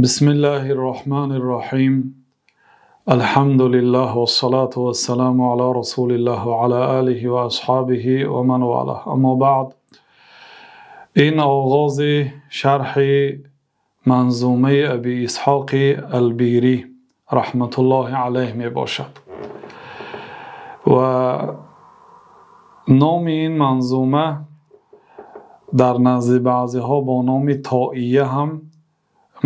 Бисмиллаҳир Роҳманир Роҳим. Алҳамдулиллаҳ вассалату вассаламу ала расулиллаҳ ва ала олиҳи ва асҳобиҳи ва ман валаҳ. Аммо баъд, ин оғози шарҳи манзумаи Абӣ Исҳоқ Илбирӣ раҳматуллоҳи алайҳ мебошад ва номи ин манзума дар назди баъзеҳо бо номи Тоия ҳам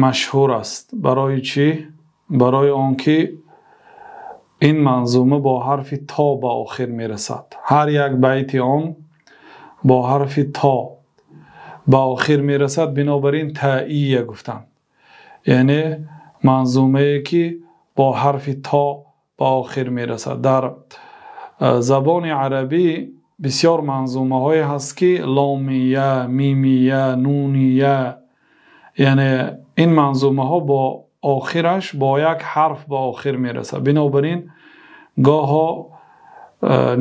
машҳур аст. Барои чӣ? Барои онки ин манзума бо ҳарфи то ба охир мерасад. Ҳар як байти он бо ҳарфи то ба охир мерасад, бинобар ин Тоия гуфтанд. Яъне манзумае ки бо ҳарфи то ба охир мерасад. Дар забони арабӣ бисёр манзумаҳое ҳаст ки ломия, мимия, нуния, яъне ин манзумаҳо бо охираш бо як ҳарф ба охир мерасад. Бинобар ин гоҳо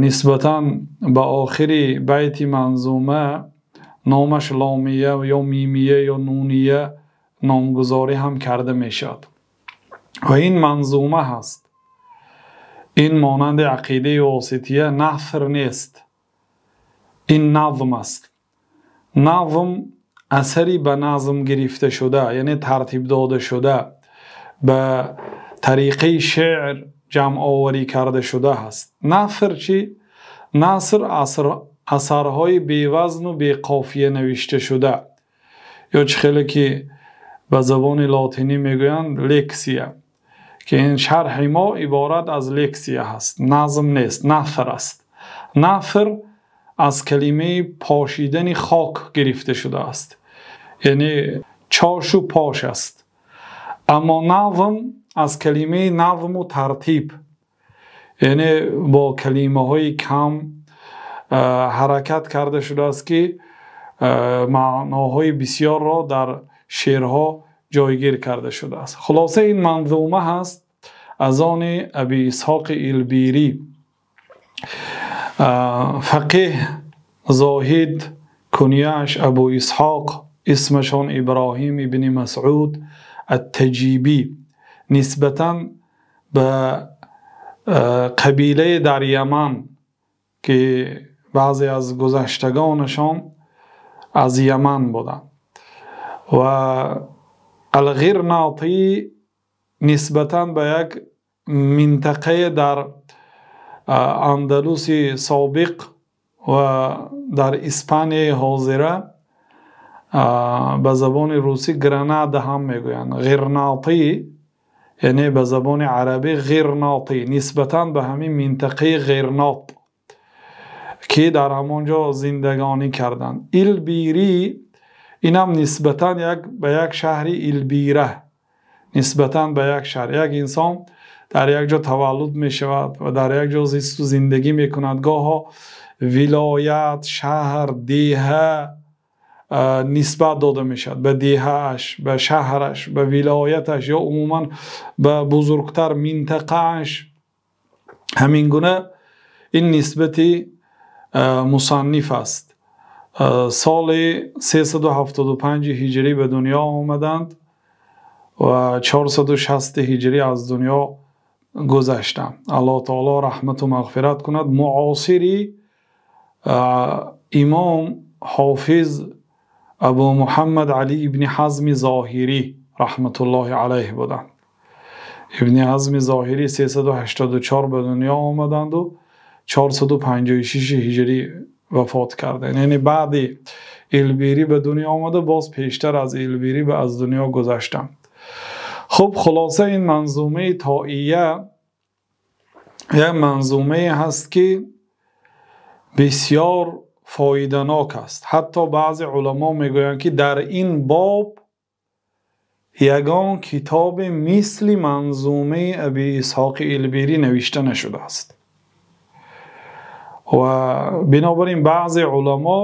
нисбатан ба охири байти манзума номаш ломия ё мимия ё нуния номгузорӣ ҳам карда мешавад. Ва ин манзума ҳаст. Ин монанди ақидаи Восития наср нест. Ин назм аст. Назм асаре ба назм гирифта шуда, яъне тартиб дода шуда, ба тариқаи шеър ҷамъоварӣ карда шуда аст. Наср чӣ? Наср асарҳои бевазн ва беқофия навишта шуда, ё чӣ хеле ки ба забони лотинӣ мегӯянд лексия, ки ин шарҳи мо иборат аз лексия аст. Назм нест, наср аст. Наср аз калимаи пошидани хок гирифта шудааст, яъне чошу пош аст. Аммо назм аз калимаи назму тартиб, яъне бо калимаҳои кам ҳаракат карда шудааст ки маъноҳои бисёрро дар шеърҳо ҷойгир карда шудааст. Хулоса ин манзума ҳаст аз они Абӣ Исҳоқ Илбирӣ, фақеҳ, зоҳид, кунияаш Абу Исҳоқ, исмашон Иброҳим ибни Масъуд ат-Таҷибӣ, нисбатан ба қабилае дар Яман ки баъзе аз гузаштагонашон аз Яман буданд, ва Ал-Ғирнотӣ нисбатан ба як минтақа дар Андалуси собиқ ва дар Испанияи ҳозира ба забони русӣ Гранада ҳам мегӯянд. Ғирнотӣ яъне ба забони арабӣ Ғирнотӣ, нисбатан ба ҳамин минтақаи Ғирнот ки дар ҳамон ҷо зиндагонӣ карданд. Илбирӣ инам нисбатан ба як шаҳри Илбира, нисбатан ба як шаҳр. Як инсон дар як ҷо таваллуд мешавад ва дар як ҷо зист ва зиндагӣ мекунад. Гоҳо вилоят, шаҳр, деҳа нисбат дода мешавад ба деҳааш, ба шаҳраш, ба вилояташ ё умуман ба бузургтар минтақааш. Ҳамин гуна ин нисбати мусанниф аст. Соли 375 ҳиҷрӣ ба дунё омаданд ва 460 ҳиҷрӣ аз дунё гузаштанд. Аллоҳ таоло раҳмат ва мағфират кунад. Муосири имом ҳофиз Абу Муҳаммад Алӣ ибни Ҳазми Зоҳирӣ раҳматуллоҳи алайҳ буданд. Ибни Ҳазми Зоҳирӣ 384 ба дунё омаданд ва 456 ҳиҷрӣ вафот карданд. Яъне баъди Илбирӣ ба дунё омада, боз пештар аз Илбирӣ аз дунё гузаштанд. Хуб, хулоса ин манзумаи Тоия як манзумае ҳаст ки бисёр фоиданок аст. Ҳатто баъзе уламо мегӯянд ки дар ин боб ягон китобе мисли манзумаи Абӣ Исҳоқ Илбирӣ навишта нашудааст. Ва бинобар ин баъзе уламо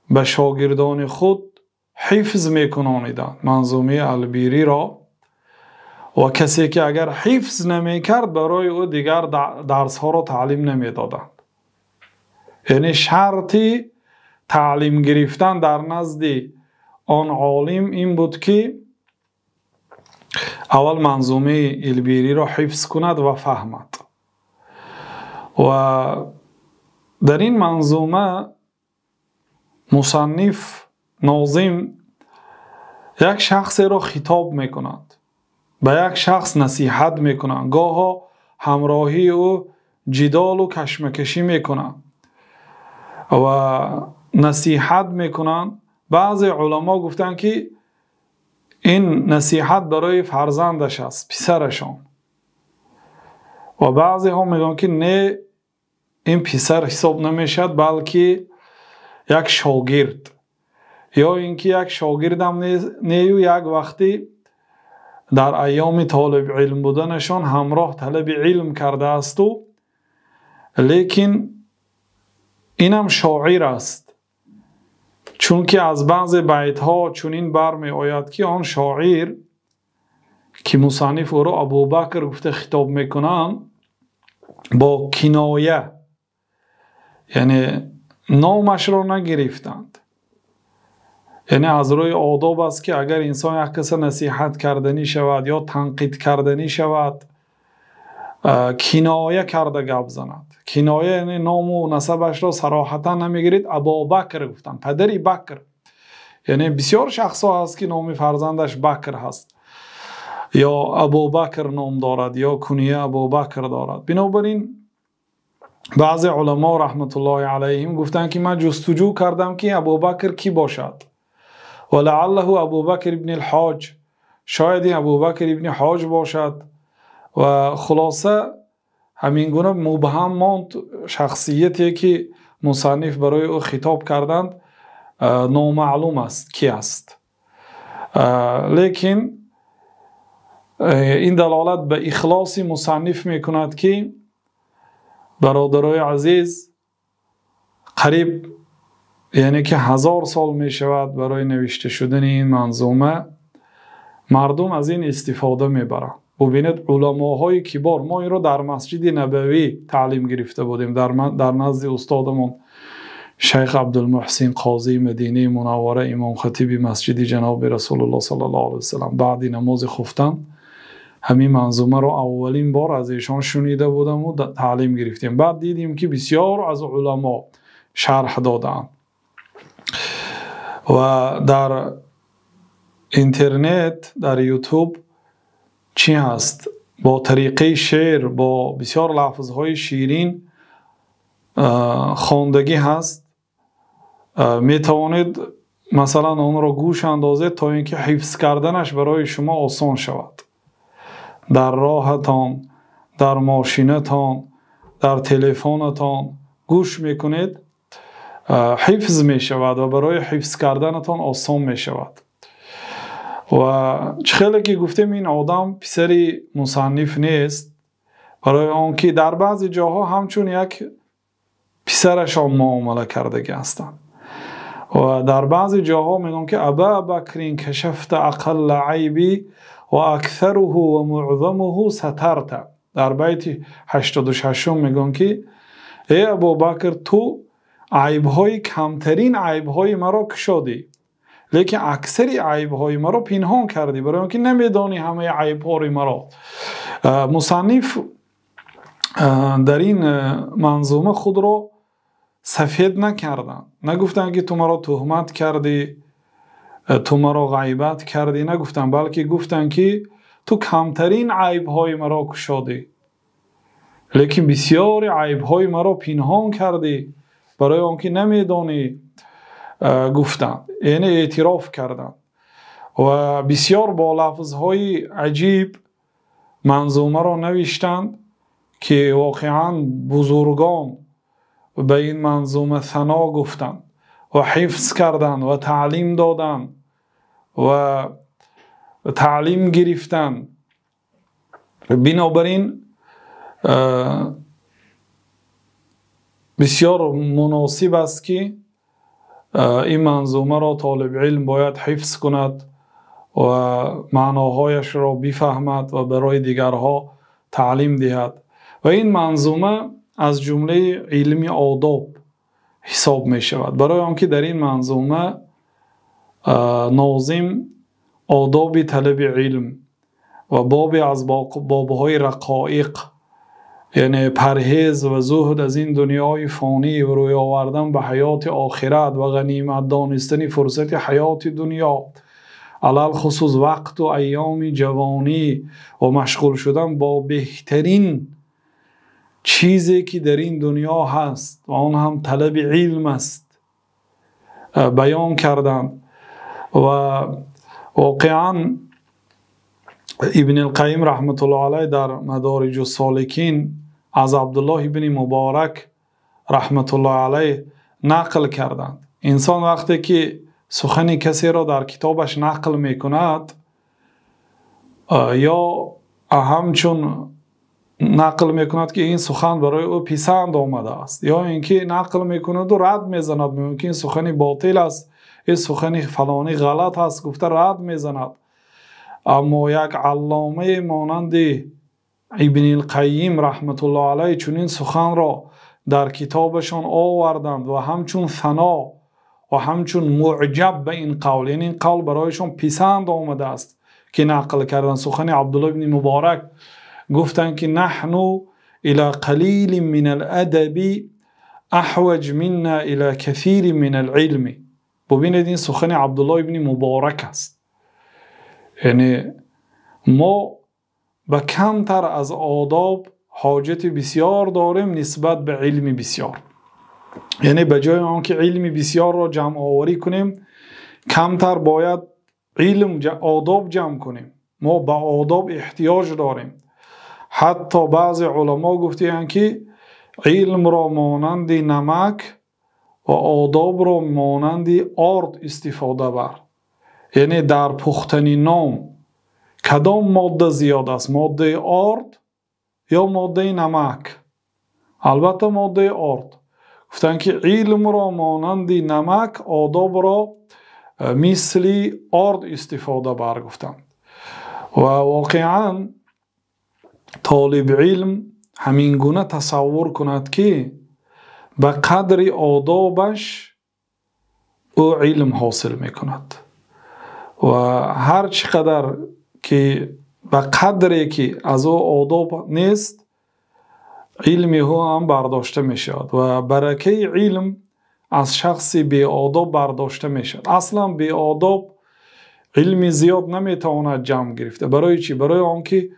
ба шогирдони худ ҳифз мекунониданд манзумаи Илбириро, ва касе ки агар ҳифз намекард барои ӯ дигар дарсҳоро таълим намедоданд. Яъне шарти таълим гирифтан дар назди он олим ин буд ки Аввал манзумаи Илбириро ҳифз кунад ва фаҳмад. Ва дар ин манзума мусанниф нозим як шахсеро хитоб мекунад, ба як шахс насиҳат мекунад, гоҳо ҳамроҳии ӯ ҷидолу кашмакашӣ мекунад ва насиҳат мекунанд. Баъзе уламо гуфтанд, ки ин насиҳат барои фарзандаш аст, писарашон, ва баъзеҳо мегӯянд, ки не, ин писар ҳисоб намешавад, балки як шогирд, ё ин ки як шогирдам нею як вақти дар айёми толиби илм буданашон ҳамроҳ талаби илм кардаасту, лекин инам шоир аст, чунки аз баъзе байтҳо чунин бармеояд, ки он шоир, ки мусанниф ӯро Абубакр гуфта хитоб мекунанд, бо киноя, яъне номашро нагирифтанд. Яъне аз рӯи одоб аст, ки агар инсон як каса насиҳат карданӣ шавад ё танқид карданӣ шавад, киноя карда гап занад. Киноя яъне ному насабашро сароҳатан намегирид. Абубакр гуфтанд, падари Бакр. Яъне бисёр шахсҳо ҳаст, ки номи фарзандаш Бакр ҳаст, ё Абубакр ном дорад, ё куния Абубакр дорад. Бинобар ин баъзе уламо раҳматуллоҳи алайҳим гуфтанд, ки ман ҷустуҷӯ кардам, ки Абубакр кӣ бошад. Ва лааллаҳу Абубакр ибни л-Ҳоҷ, шояд ин Абубакр ибни Ҳоҷ бошад. Ва хулоса ҳамин гуна мубҳам монд шахсияте, ки мусанниф барои ӯ хитоб карданд, номаълум аст ки аст. Лекин ин далолат ба ихлоси мусанниф мекунад, ки бародарои азиз, қариб яъне ки 1000 сол мешавад барои навишта шудани ин манзума, мардум аз ин истифода мебаранд. Бубинед, уламоҳои кибор, мо инро дар масҷиди Набавӣ таълим гирифта будем, дар назди устодамон шайх Абдулмуҳсин қозии Мадинаи Мунаввара, имом хатиби масҷиди ҷаноби Расулуллоҳ саллаллоҳу алайҳи васаллам, баъди намози хуфтан ҳамин манзумаро аввалин бор аз эшон шунида будам ва таълим гирифтем. Баъд дидем, ки бисёр аз уламо шарҳ додаанд ва дар интернет, дар Ютуб чӣ ҳаст? Бо тариқаи шеър, бо бисёр лафзҳои ширин хондагӣ ҳаст. Метавонед масалан онро гӯш андозед, то ин ки ҳифз карданаш барои шумо осон шавад. Дар роҳатон, дар мошинатон, дар телефонатон гӯш мекунед, ҳифз мешавад ва барои ҳифз карданатон осон мешавад. Ва чӣ хеле ки гуфтем, ин одам писари мусанниф нест, барои он ки дар баъзе ҷоҳо ҳамчун як писарашон муомала кардагӣ ҳастанд. Ва дар баъзе ҷоҳо мегӯянд, ки аба бакрин кашафта ақалла айби ва аксаруҳу ва муъзамуҳу сатарта. Дар байти 86 мегӯянд, ки эй Абубакр, ту айбҳои камтарин айбҳои маро кушодӣ, лекин аксари айбҳои маро пинҳон кардӣ, барои он ки намедонӣ ҳамаи айбҳои маро. Мусанниф дар ин манзума худро сафед накарданд, нагуфтанд, ки ту маро туҳмат кардӣ, ту маро ғайбат кардӣ, нагуфтанд, балки гуфтанд, ки ту камтарин айбҳои маро кушодӣ, лекин бисёри айбҳои маро пинҳон кардӣ, барои он ки намедонӣ, гуфтанд, яъне эътироф карданд. Ва бисёр бо лафзҳои аҷиб манзумаро навиштанд, ки воқеан бузургон ба ин манзума сано гуфтанд ва ҳифз карданд ва таълим доданд ва таълим гирифтанд. Бинобар ин бисёр муносиб аст, ки ин манзумаро толиби илм бояд ҳифз кунад ва маъноҳояшро бифаҳмад ва барои дигарҳо таълим диҳад. Ва ин манзума аз ҷумлаи илми одоб ҳисоб мешавад, барои он ки дар ин манзума нозим одоби талаби илм, ва бобе аз бобҳои рақоиқ, яъне парҳез ва зуҳд аз ин дунёи фонӣ ва рӯй овардан ба ҳаёти охират ва ғанимат донистани фурсати ҳаёти дунё, алалхусус вақт ва айёми ҷавонӣ ва машғул шудан бо беҳтарин чизе ки дар ин дунё ҳаст ва он ҳам талаби илм аст, баён карданд. Ва воқеан Ибни Қайим раҳматуллоҳи алайҳ дар Мадориҷус-соликин аз Абдуллоҳ ибни Муборак раҳматуллоҳи алайҳ нақл карданд: инсон вақте ки сухани касеро дар китобаш нақл мекунад, ё ҳамчун нақл мекунад ки ин сухан барои ӯ писанд омадааст, ё инки нақл мекунад ва рад мезанад, мумкин сухани ботил аст, ин сухани фалонӣ ғалат аст гуфта рад мезанад. Аммо як аллома монанди Ибни Қайим раҳматуллоҳи алайҳ чунин сухан ро дар китобашон оварданд ва ҳамчун сано ва ҳамчун муъҷаб ба ин қавл, яъне ин қавл барояшон писанд омадааст ки нақл карданд сухани Абдуллоҳ ибни Муборак. Гуфтанд ки наҳну ила қалилин минал адаби аҳваҷ минна ила касирин минал илм. Бубинед, ин сухани Абдуллоҳ ибни Муборак аст. Яъне мо ба камтар аз одоб ҳоҷати бисёр дорем нисбат ба илми бисёр. Яъне ба ҷои он ки илми бисёрро ҷамъоварӣ кунем, камтар бояд илм, одоб ҷамъ кунем. Мо ба одоб эҳтиёҷ дорем. Ҳатто баъзе уламо гуфтаанд ки илмро монанди намак ва одобро монанди орд истифода бар. Яъне дар пухтани нон кадом модда зиёд аст? Моддаи орд ё моддаи намак? Албатта моддаи орд. Гуфтанд ки илмро монанди намак, одобро мисли орд истифода бар гуфтанд. Ва воқеан толиби илм ҳамин гуна тасаввур кунад ки ба қадри одобаш ӯ илм ҳосил мекунад ва ҳар чӣ қадар ки ба қадре ки аз ӯ одоб нест, илми ӯ ҳам бардошта мешавад ва баракаи илм аз шахси беодоб бардошта мешавад. Аслан беодоб илми зиёд наметавонад ҷамъ гирифта. Барои чӣ? Барои он ки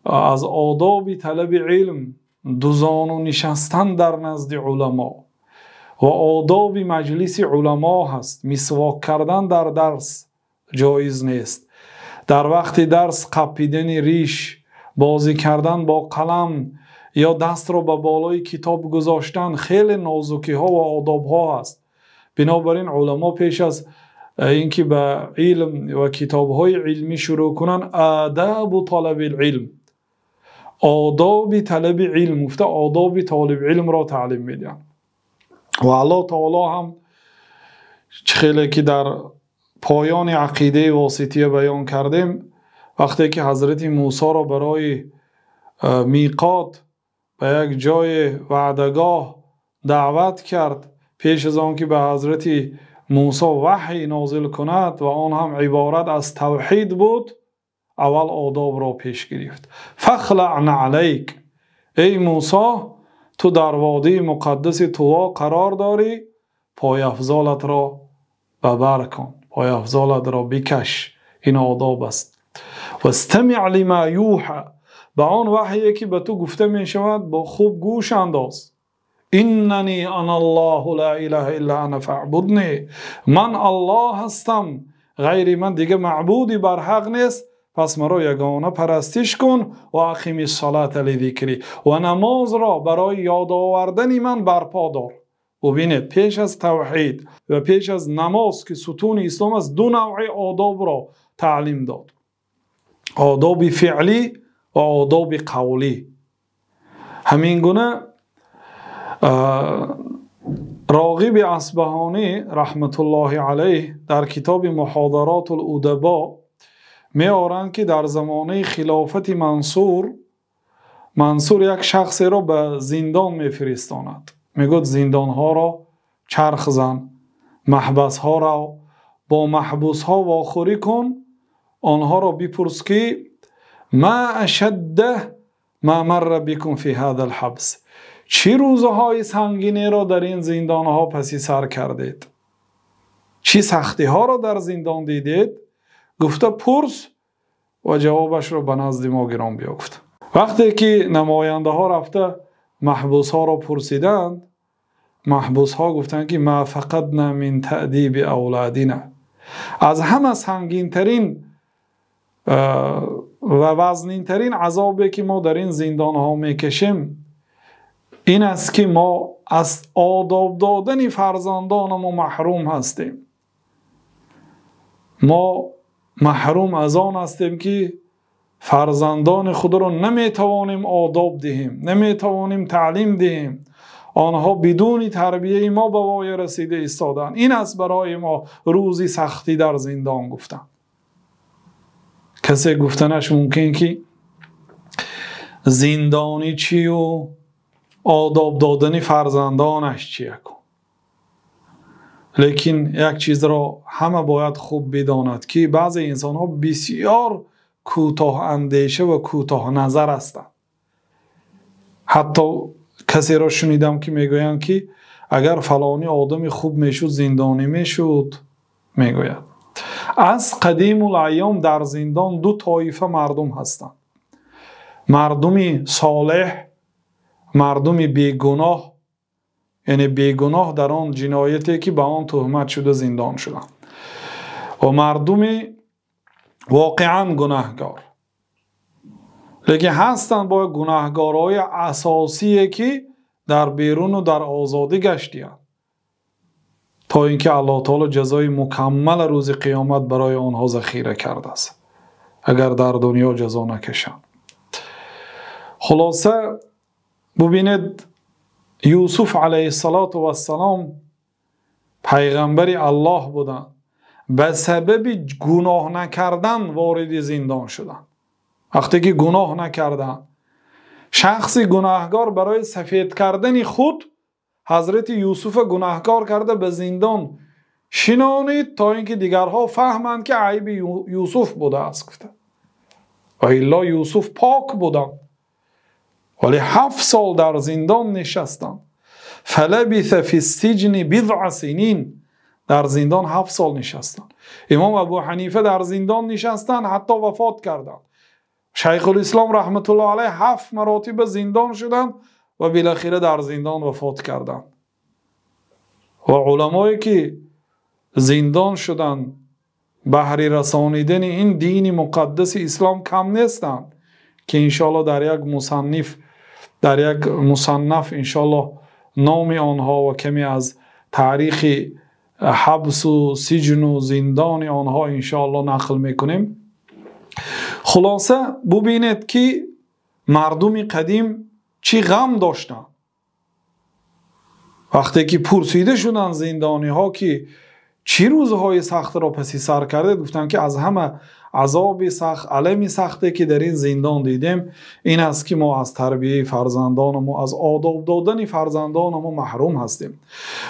аз одоби талаби илм дузону нишастан дар назди уламо ва одоби маҷлиси уламо ҳаст. Мисвок кардан дар дарс ҷоиз нест. Дар вақти дарс қапидани риш, бозӣ кардан бо қалам ё дастро ба болои китоб гузоштан хеле нозукиҳо ва одобҳо ҳаст. Бинобар ин уламо пеш аз инки ба илм ва китобҳои илмӣ шурӯъ кунанд, одобу талабил илм, одоби талаби илм гуфта одоби толиби илмро таълим медиҳанд. Ва Аллоҳ таоло ҳам хеле ки дар поёни ақидаи восития баён кардем, вақте ки ҳазрати Мусоро барои миқот ба як ҷои ваъдагоҳ даъват кард, пеш аз он ки ба ҳазрати Мусо ваҳй нозил кунад ва он ҳам иборат аз тавҳид буд, аввал одобро пеш гирифт. Фахлаъна алайк, эй Мусо, ту дар водии муқаддаси Туво қарор дорӣ, пойафзолатро ба бар кун, пойафзолатро бикаш. Ин одоб аст. Вастамиъ лима юҳа, ба он ваҳйе ки ба ту гуфта мешавад бо хуб гӯш андоз. Иннани аналлоҳу ла илаҳа илла ана фаъбудни, ман Аллоҳ ҳастам, ғайри ман дига маъбуди барҳақ нест, пас маро ягона парастиш кун. Ва ақими ссалата лизикри, ва намозро барои ёд овардани ман барпо дор. Бубинед, пеш аз тавҳид ва пеш аз намоз ки сутуни ислом аст, ду навъи одобро таълим дод: одоби феълӣ ва одоби қавлӣ. Ҳамин гуна Роғиби Асбаҳонӣ раҳматуллоҳи алайҳ дар китоби Муҳодаротул Удабо меоранд ки дар замонаи хилофати Мансур як шахсеро ба зиндон мефиристонад. Мегӯяд зиндонҳоро чарх зан, маҳбасҳоро бо маҳбусҳо вохӯрӣ кун, онҳоро бипурс ки Ма ашадда ма марра бикум фи ҳазал ҳабс. Чӣ рӯзҳои сангинеро дар ин зиндонҳо паси сар кардед? Чӣ сахтиҳоро дар зиндон дидед? Гуфта пурс ва ҷавобашро ба назди мо гирон биё гуфт. Вақте ки намояндаҳо рафта маҳбусҳоро пурсиданд, маҳбусҳо гуфтанд ки ма фақадна мин таъдиби авлодина. Аз ҳама сангинтарин ва вазнинтарин азобе ки мо дар ин зиндонҳо мекашем ин аст ки мо аз одоб додани фарзандонамон маҳрум ҳастем. Мо маҳрум аз он ҳастем ки фарзандони худро наметавонем одоб диҳем, наметавонем таълим диҳем. Онҳо бидуни тарбияи мо ба воя расида истоданд. Ин аст барои мо рӯзи сахтӣ дар зиндон гуфтанд. Касе гуфтанаш мумкин ки зиндонӣ чию одоб додани фарзандонаш чия кун. Лекин як чизро ҳама бояд хуб бидонад ки баъзе инсонҳо бисёр кӯтоҳ андеша ва кӯтоҳ назар ҳастанд. Ҳатто касеро шунидам ки мегӯянд ки агар фалонӣ одами хуб мешуд зиндонӣ мешуд, мегӯяд. Аз қадимул айём дар зиндон ду тоифа мардум ҳастанд. Мардуми солеҳ, мардуми бегуноҳ, яъне бегуноҳ дар он ҷинояте ки ба он туҳмат шуда зиндон шуданд, ва мардуми воқеан гунаҳгор. Лекин ҳастанд бо гунаҳгорҳои асосие ки дар беруну дар озодӣ гаштиянд, то инки Аллоҳ таоло ҷазои мукаммал рӯзи қиёмат барои онҳо захира кардааст, агар дар дунё ҷазо накашанд. Хулоса бубинед, Юсуф алайҳиссалоту вассалом пайғамбари Аллоҳ буданд, ба сабаби гуноҳ накардан вориди зиндон шуданд. Вақте ки гуноҳ накарданд, шахси гунаҳгор барои сафед кардани худ ҳазрати Юсуфа гунаҳкор карда ба зиндон шинонид, то инки дигарҳо фаҳманд ки айби Юсуф будааст гуфта. Ва илло Юсуф пок буданд, вале 7 сол дар зиндон нишастанд. Фалабиса фи ссиҷни бизъа синин, дар зиндон 7 сол нишастанд. Имом Абу Ҳанифа дар зиндон нишастанд, ҳатто вафот карданд. Шайхулислом раҳматуллоҳ алайҳ 7 маротиба зиндон шуданд ва билохира дар зиндон вафот карданд. Ва уламое ки зиндон шуданд баҳри расонидани ин дини муқаддаси ислом кам нестанд, ки иншоаллоҳ дар як мусанниф, дар як мусаннаф иншоаллоҳ номи онҳо ва каме аз таърихи ҳабсу сиҷну зиндони онҳо иншоаллоҳ нақл мекунем. Хулоса бубинед ки мардуми қадим чӣ ғам доштанд. Вақте ки пурсида шуданд зиндониҳо ки чӣ рӯзҳои сахтро паси сар кардед, гуфтанд ки аз ҳама азоби сахт, алами сахте ки дар ин зиндон дидем ин аст ки мо аз тарбияи фарзандонамо, аз одоб додани фарзандонамо маҳрум ҳастем.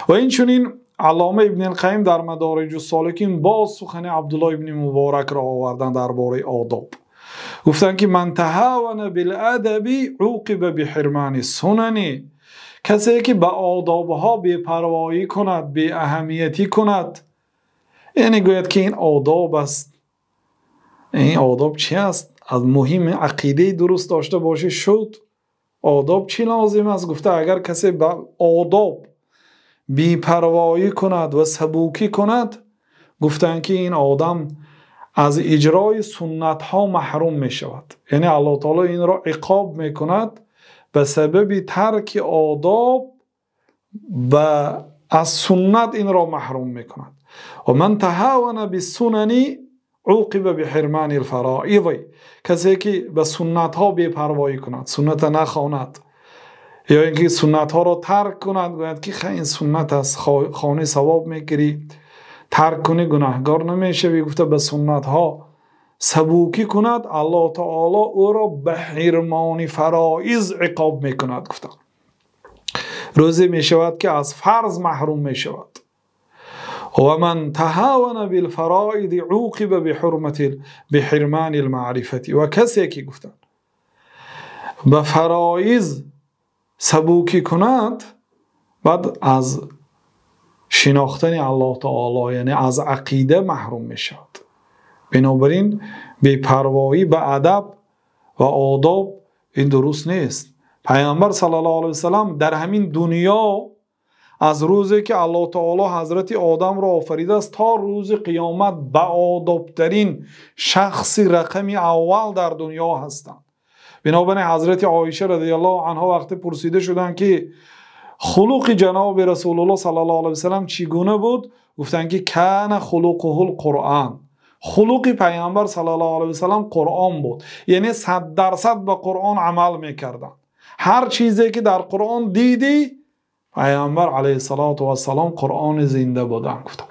Ва инчунин Аллома ибни Алқайим дар Мадориҷус-соликин боз сухани Абдуллоҳ ибни Муборакро оварданд дар бораи одоб. Гуфтанд ки ман таҳаввана биладаби уқиба биҳирмани сунани. Касе ки ба одобҳо бепарвоӣ кунад, беаҳамиятӣ кунад, яъне гӯяд ки ин одоб аст, ин одоб чи аст? Аз муҳим ақидаи дуруст дошта бошӣ шуд, одоб чӣ лозим аст? Гуфта агар касе ба одоб бепарвоӣ кунад ва сабукӣ кунад, гуфтанд ки ин одам аз иҷрои суннатҳо маҳрум мешавад. Яъне Аллоҳ таоло инро иқоб мекунад ба сабаби тарки одоб, ба аз суннат инро маҳрум мекунад. Ва ман таҳаввана биссунани уқиба биҳирмани лфароиди. Касе ки ба суннатҳо бепарвоӣ кунад, сунната нахонад ё ин ки суннатҳоро тарк кунад, гӯяд ки ин суннат аст, хони савоб мегирӣ, тарк кунӣ гунаҳгор намешавӣ, гуфта ба суннатҳо сабукӣ кунад, Аллоҳ таоло ӯро ба ҳирмони фароиз иқоб мекунад. Гуфта рӯзе мешавад ки аз фарз маҳрум мешавад. Ва ман таҳаввана билфароиди уқиба биҳирманил маърифати. Ва касе ки гуфтанд ба фароиз сабукӣ кунад, баъд аз шинохтани Аллоҳ таоло, яъне аз ақида маҳрум мешавад. Бинобар ин бепарвоӣ ба адаб ва одоб ин дуруст нест. Пайғамбар саллаллоҳу алайҳи васаллам дар ҳамин дунё аз рӯзе ки Аллоҳ таоло ҳазрати Одамро офаридааст то рӯзи қиёмат ба одобтарин шахси рақами аввал дар дунё ҳастанд. Бинобар ин ҳазрати Оиша радиаллоҳу анҳо вақте пурсида шуданд ки хулуқи ҷаноби Расулуллоҳ саллаллоҳу алайҳи васаллам чӣ гуна буд, гуфтанд ки кана хулуқуҳул Қуръон. Хулуқи пайғамбар саллаллоҳу алайҳи васаллам Қуръон буд, яъне 100% ба Қуръон амал мекарданд. Ҳар чизе ки дар Қуръон дидӣ, пайғамбар алайҳиссалоту вассалом Қуръони зинда буданд гуфтанд.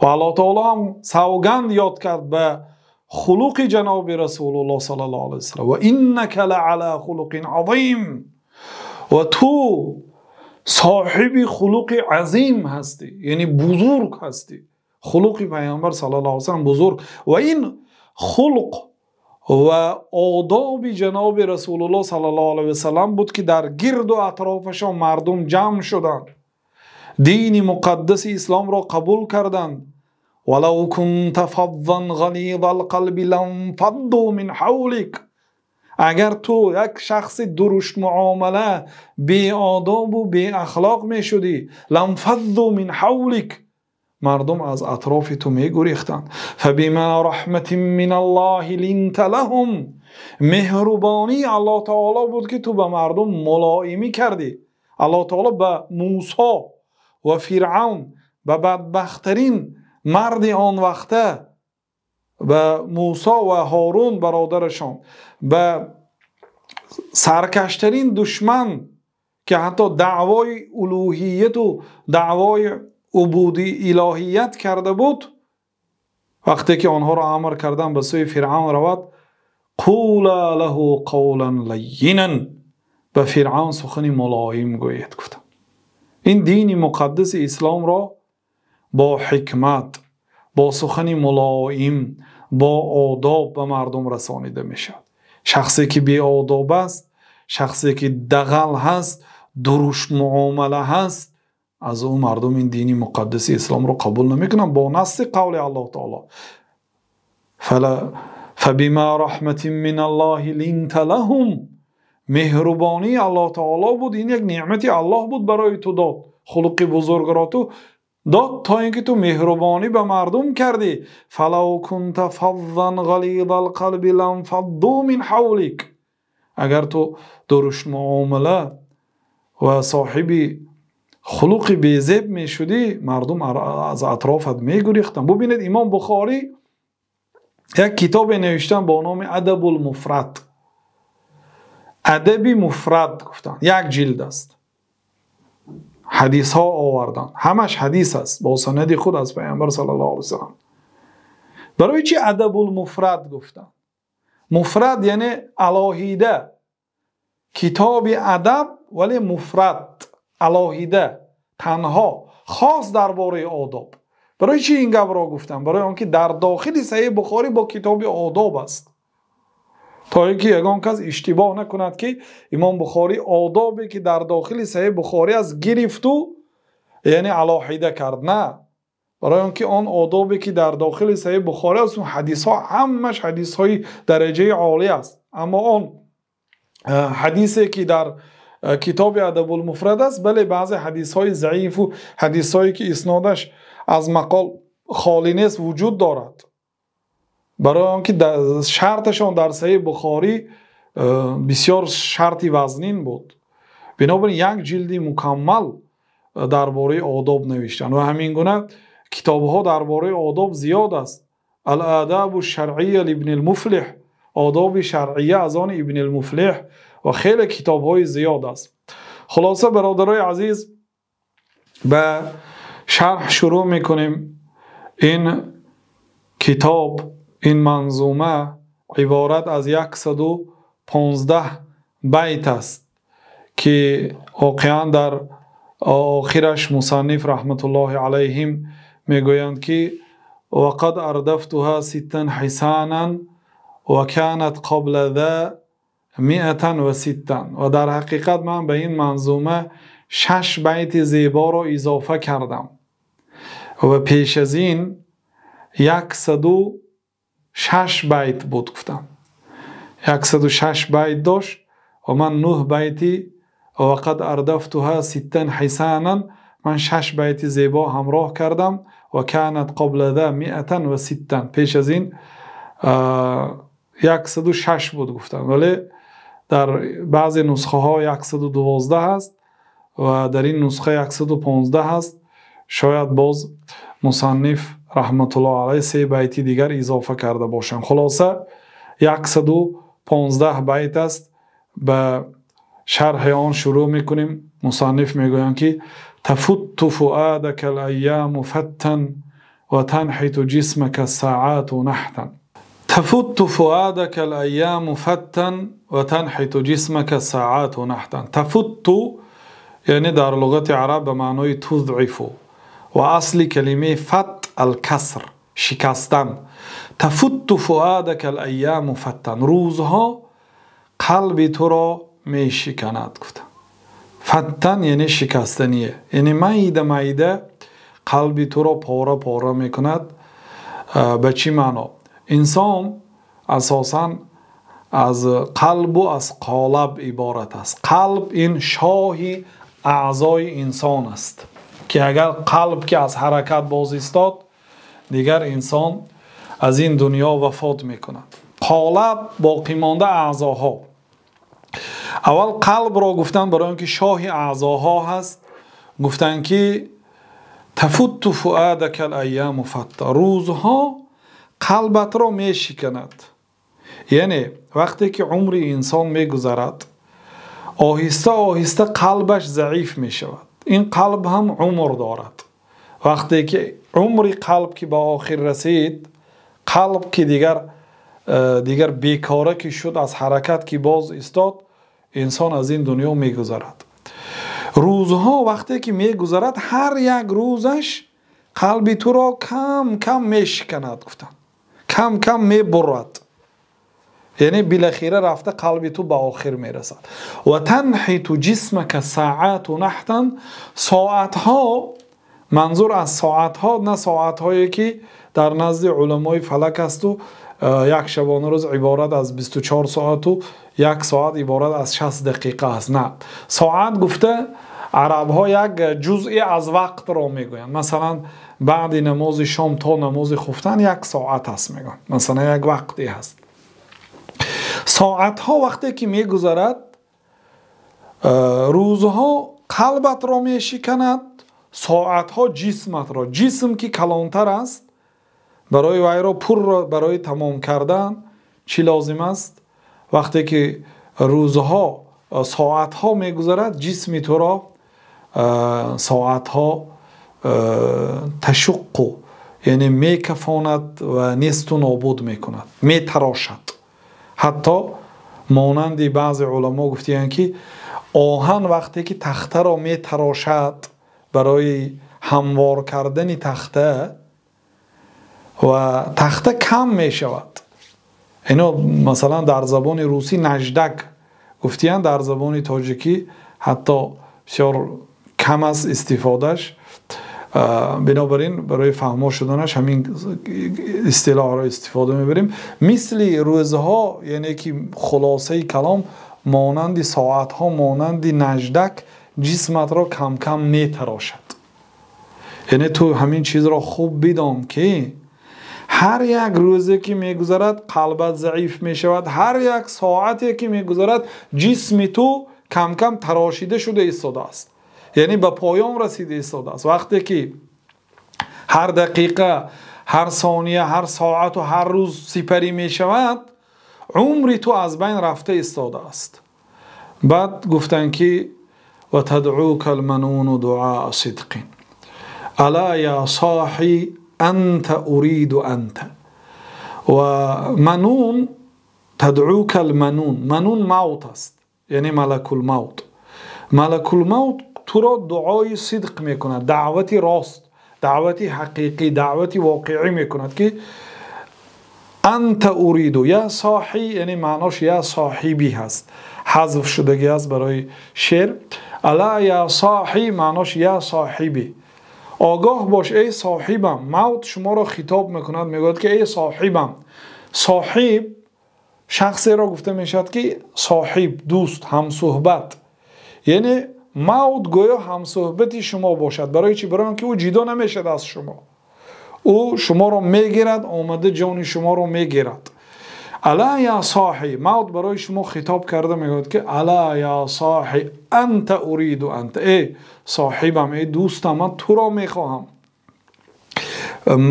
Ва Аллоҳ таоло ҳам савганд ёд кард ба хулуқи ҷаноби Расулуллоҳ саллаллоҳу алайҳи васаллам. Ва иннака лаала хулуқин азим. Ва ту соҳиби хулуқи азим ҳастӣ, яъне бузург ҳастӣ. Хулуқи пайғамбар саллаллоҳу алайҳи васаллам бузург. Ва ин хулқ ва одоби ҷаноби Расулуллоҳ саллаллоҳу алайҳи васаллам буд ки дар гирду атрофашон мардум ҷамъ шуданд, дини муқаддаси исломро қабул карданд. Валав кунта фаззан ғализал қалби ланфадду мин ҳавлик. Агар ту як шахси дуруштмуомала, беодобу беахлоқ мешудӣ, ланфадду мин ҳавлик, мардум аз атрофи ту мегурехтанд. Фабима раҳматин миналлоҳи линта лаҳум. Меҳрубонии Аллоҳ таоло буд ки ту ба мардум мулоимӣ кардӣ. Аллоҳ таоло ба Мусо ва Фиръавн, ба бадбахттарин марди он вақта, ба Мусо ва Ҳорун бародарашон, ба саркаштарин душман ки ҳатто даъвои улӯҳияту даъвои убуди илоҳият карда буд, вақте ки онҳоро амр кардан ба сӯи Фиръавн равад, қула лаҳу қавлан лаййинан, ба Фиръавн сухани мулоим гӯед гуфтанд. Ин дини муқаддаси исломро бо ҳикмат, бо сухани мулоим, бо одоб ба мардум расонида мешавад. Шахсе ки беодоб аст, шахсе ки дағал ҳаст, дуруштмуомала ҳаст, аз ӯ мардум ин дини муқаддаси исломро қабул намекунанд бо насси қавли Аллоҳ таоло. Фабима раҳматин миналлоҳи линта лаҳум. Меҳрубонии Аллоҳ таоло буд, ин як неъмати Аллоҳ буд барои ту дод, хулқи бузургро ту дод то ин ки ту меҳрубонӣ ба мардум кардӣ. Фалав кунта фаззан ғализал қалби ланфадду мин ҳавлик. Агар ту дуруштмуомала ва соҳиби хулуқи безеб мешудӣ, мардум аз атрофат мегурехтанд. Бубинед, Имом Бухорӣ як китобе навиштанд бо номи Адабул Муфрад. Адаби муфрад гуфтанд, як ҷилд аст. Ҳадисҳо оварданд, ҳамаш ҳадис аст бо санади худ аз Пайғамбар саллаллоҳу алайҳи васаллам. Барои чи Адабул Муфрад гуфтанд? Муфрад яъне алоҳида, китоби адаб, вале муфрад, алоҳида, танҳо, хос дар бораи одоб. Барои чи ин гапро гуфтам? Барои он ки дар дохили Саҳеҳи Бухорӣ бо китоби одоб аст, то ин ки ягон кас иштибоҳ накунад ки Имом Бухорӣ одобе ки дар дохили Саҳеҳи Бухорӣ аст гирифту яъне алоҳида кард. На, барои он ки он одобе ки дар дохили Саҳеҳи Бухорӣ аст, он ҳадисҳо ҳамаш ҳадисҳои дараҷаи олӣ аст. Аммо он ҳадисе ки дар китоби Адабул Муфрад аст, бале, баъзе ҳадисҳои заифу ҳадисҳое ки иснодаш аз мақол холӣ нест вуҷуд дорад. Барои он ки шарташон дар Саҳеҳи Бухорӣ бисёр шарти вазнин буд. Бинобар ин як ҷилди мукаммал дар бораи одоб навиштанд ва ҳамин гуна китобҳо дар бораи одоб зиёд аст. Ал-Адабу шаръия либни л-Муфлиҳ, одоби шаръия аз он Ибни л-Муфлиҳ ва хеле китобҳои зиёд аст. Хулоса, бародарои азиз, ба шарҳ шурӯъ мекунем. Ин китоб, ин манзума иборат аз 115 байт аст ки воқеан дар Охираш мусанниф раҳматуллоҳи алайҳим мегӯянд, ки وقد أردفتها ستا حسانا وكانت قبل ذا 106. Ва дар ҳақиқат ман ба ин манзума 6 байти зеборо изофа кардам ва пеш аз ин 106 байт буд, гуфтам 106 байт дошт ва ман 9 байти وقد أردفتها ستا حسانا, ман 6 байти зебо ҳамроҳ кардам. وكانت قبل ذا 106, пеш аз ин 106 буд, гуфтам, вале дар баъзе нусхаҳо 112 аст ва дар ин нусха 115 аст. Шояд боз мусанниф раҳматуллоҳ алайҳ 3 байти дигар изофа карда бошанд. Хулоса 115 байт аст. Ба шарҳи он шурӯъ мекунем. Мусанниф мегӯянд, ки تفت فؤادك الأيام فتا وتنحت جسمك الساعات نحتا. تفت فؤادك الأيام فتا وتنحت جسمك الساعات نحتا. تفت یعنی در لغت عرب به معنای تضعف و اصل کلمه فت الکسر، شکستن. تفت فؤادك الأيام فتا، روزها قلب تو را می شکند. گفتم فتن یعنی شکستنیه، یعنی майда майда қалби туро пора пора мекунад. Ба чӣ маъно? Инсон асосан аз қалбу аз қолаб иборат аст. Қалб ин шоҳи аъзои инсон аст, ки агар қалб ки аз ҳаракат боз истод, дигар инсон аз ин дунё вафот мекунад. Қолаб боқимонда аъзоҳо. Аввал қалбро гуфтанд барои он ки шоҳи аъзоҳо ҳаст. Гуфтанд, ки тафутту фуадака ал-айяму фатта, рӯзҳо қалбатро мешиканад. Яъне вақте ки умри инсон мегузарад, оҳиста оҳиста қалбаш заиф мешавад. Ин қалб ҳам умр дорад. Вақте ки умри қалб ки ба охир расид, қалб ки дигар бекора ки шуд, аз ҳаракат ки боз истод, инсон аз ин дунё мегузарад. Рӯзҳо вақте ки мегузарад, ҳар як рӯзаш қалби туро кам кам мешиканад, гуфтанд, кам кам мебурад. Яъне билахира рафта қалби ту ба охир мерасад. Ва танҳиту ҷисмака саату наҳтан, соатҳо, манзур аз соатҳо на соатҳое ки дар назди уламои фалак асту як шабонарӯз иборат аз 24 соату як соат иборат аз 60 дақиқа аст. На, соат гуфта арабҳо як ҷузъи аз вақтро мегӯянд. Масалан, баъди намози шом то намози хуфтан як соат аст, мегӯянд, масалан як вақте ҳаст. Соатҳо вақте ки мегузарад, рӯзҳо қалбатро мешиканад, соатҳо ҷисматро. Ҷисм ки калонтар аст, барои вайро пурро барои тамом кардан чӣ лозим аст? Вақте ки рӯзҳо соатҳо мегузарад, ҷисми туро соатҳо ташуққу, яъне мекафонад ва несту нобуд мекунад, метарошад. Ҳатто монанди баъзе уламо гуфтиянд, ки оҳан вақте ки тахтаро метарошад барои ҳамвор кардани тахта, ва тахта кам мешавад. Ино масалан дар забони русӣ наждак гуфтиянд, дар забони тоҷикӣ ҳатто бисёр кам аст истифодаш. Бинобар ин барои фаҳмо шуданаш ҳамин истилоҳро истифода мебарем. Мисли рӯзҳо, яъне ки хулосаи калом, монанди соатҳо, монанди наждак ҷисматро кам-кам метарошад. Яъне ту ҳамин чизро хуб бидон, ки ҳар як рӯзе ки мегузарад, қалбат заиф мешавад, ҳар як соате ки мегузарад, ҷисми ту кам-кам тарошида шуда истодааст, яъне ба поён расида истодааст. Вақте ки ҳар дақиқа, ҳар сония, ҳар соату ҳар рӯз сипарӣ мешавад, умри ту аз байн рафта истодааст. Баъд гуфтанд, ки ва тадъука алмануну дуаа сидқин ала я соҳи анта уриду анта. Ва манун, тадъука алманун, манун мавт аст, яъне малакулмавт. Малакулмавт туро дуои сидқ мекунад, даъвати рост, даъвати ҳақиқӣ, даъвати воқеӣ мекунад ки анта уриду я соҳи, яъне маънош я соҳиби ҳаст, ҳазф шудагӣ аст барои шеър. Ала я соҳи маънош я соҳиби, огоҳ бош эй соҳибам. Мавт шуморо хитоб мекунад, мегӯяд ки эй соҳибам. Соҳиб шахсеро гуфта мешавад ки соҳиб, дӯст, ҳамсуҳбат, яъне мавт гӯё ҳамсуҳбати шумо бошад. Барои чӣ? Барои он ки ӯ ҷудо намешавад аз шумо, ӯ шуморо мегирад, омада ҷони шуморо мегирад. Ала я соҳи, мавт барои шумо хитоб карда мегӯяд ки ала я соҳи анта уриду анта, эй соҳибам, эй дӯстам, ман туро мехоҳам.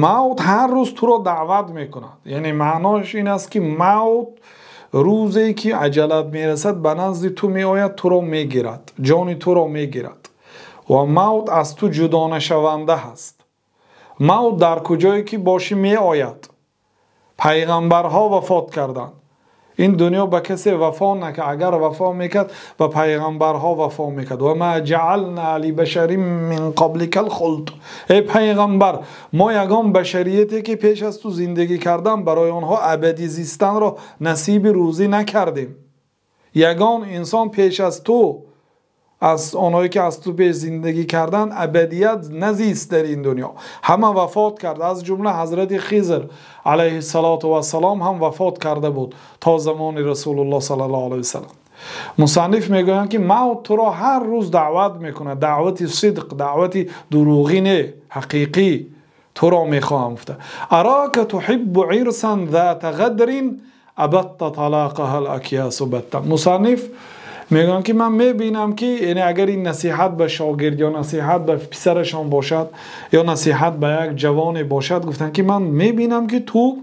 Мавт ҳар рӯз туро даъват мекунад, яъне маънош ин аст ки мавт рӯзе ки аҷалат мерасад ба назди ту меояд, туро мегирад, ҷони туро мегирад ва мавт аз ту ҷудо нашаванда ҳаст. Мавт дар куҷое ки бошӣ меояд. Пайғамбарҳо вафот карданд, ин дунё ба касе вафо накард, агар вафо мекард ба пайғамбарҳо вафо мекард. Ва ма ҷаална либашарин мин қаблика алхулд, эй пайғамбар, мо ягон башарияте ки пеш аз ту зиндагӣ кардан барои онҳо абадӣ зистанро насиби рӯзӣ накардем. Ягон инсон пеш аз ту, аз онҳое ки аз ту пеш зиндагӣ кардан, абадият назист дар ин дунё, ҳама вафот кард. Аз ҷумла ҳазрати Хизр алайҳиссалоту вассалом ҳам вафот карда буд то замони Расулуллоҳ саллаллоҳу алайҳи васаллам. Мусанниф мегӯянд ки мавт туро ҳар рӯз даъват мекунад, даъвати сидқ, даъвати дурӯғӣ не, ҳақиқӣ, туро мехоҳам гуфта. Арока туҳиббу ирсан зата ғадрин абатта талоқаҳа алакясу батта. Мусанниф мегӯянд ки ман мебинам ки, яъне агар ин насиҳат ба шогирд ё насиҳат ба писарашон бошад ё насиҳат ба як ҷавоне бошад, гуфтанд ки ман мебинам ки ту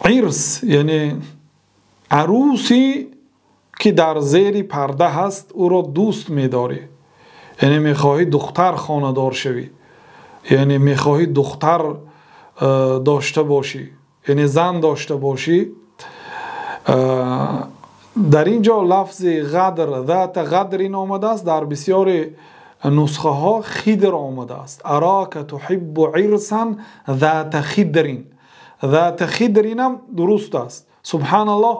ирс, яъне арӯсе ки дар зери парда ҳаст, ӯро дӯст медорӣ, яъне мехоҳӣ духтар хонадор шавӣ, яъне мехоҳӣ духтар дошта бошӣ, яъне зан дошта бошӣ. Дар ин ҷо лафзи ғадр, зата ғадрин омадааст, дар бисёри нусхаҳо хидр омадааст. Арока туҳиббу ирсан зата хидрин, зата хидринам дуруст аст. Субҳаналлоҳ,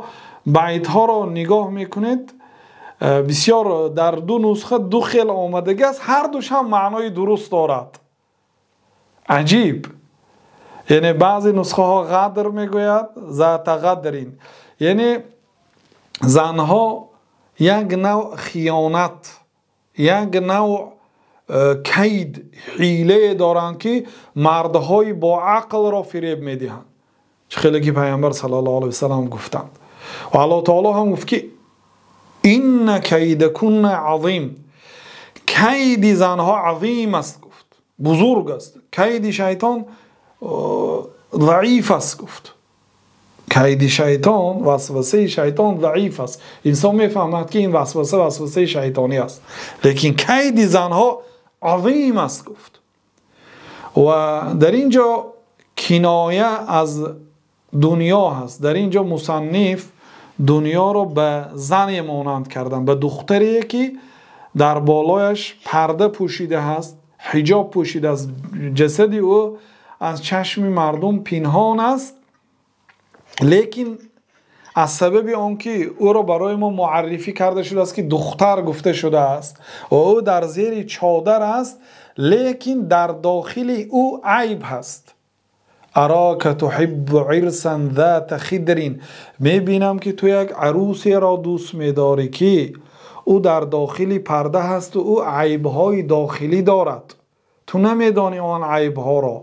байтҳоро нигоҳ мекунед, бисёр дар ду нусха ду хел омадагӣ аст, ҳар душ ҳам маънои дуруст дорад. Аҷиб, яъне баъзе нусхаҳо ғадр мегӯяд, зата ғадрин, яъне занҳо як навъ хиёнат, як навъ кайд, ҳилае доранд ки мардҳои бо ақлро фиреб медиҳанд. Чӣ хеле ки пайғамбар саллаллоҳу алайҳи васаллам гуфтанд ва Аллоҳ таоло ҳам гуфт ки инна кайдакунна азим, кайди занҳо азим аст гуфт, бузург аст. Кайди шайтон заиф аст гуфт. Кайди шайтон, васвасаи шайтон заиф аст. Инсон мефаҳмад ки ин васваса васвасаи шайтонӣ аст, лекин кайди занҳо азим аст гуфт. Ва дар ин ҷо киноя аз дунё ҳаст. Дар ин ҷо мусанниф дунёро ба зане монанд кардан, ба духтаре ки дар болояш парда пӯшида ҳаст, ҳиҷоб пӯшида аст, ҷасади ӯ аз чашми мардум пинҳон аст, лекин аз сабаби он ки ӯро барои мо муаррифӣ карда шудааст ки духтар гуфта шудааст ва ӯ дар зери чодар аст, лекин дар дохили ӯ айб ҳаст. Арока туҳиббу ирсан зата хидрин, мебинам ки ту як арӯсеро дӯст медорӣ ки ӯ дар дохили парда ҳаст ва ӯ айбҳои дохилӣ дорад. Ту намедонӣ он айбҳоро.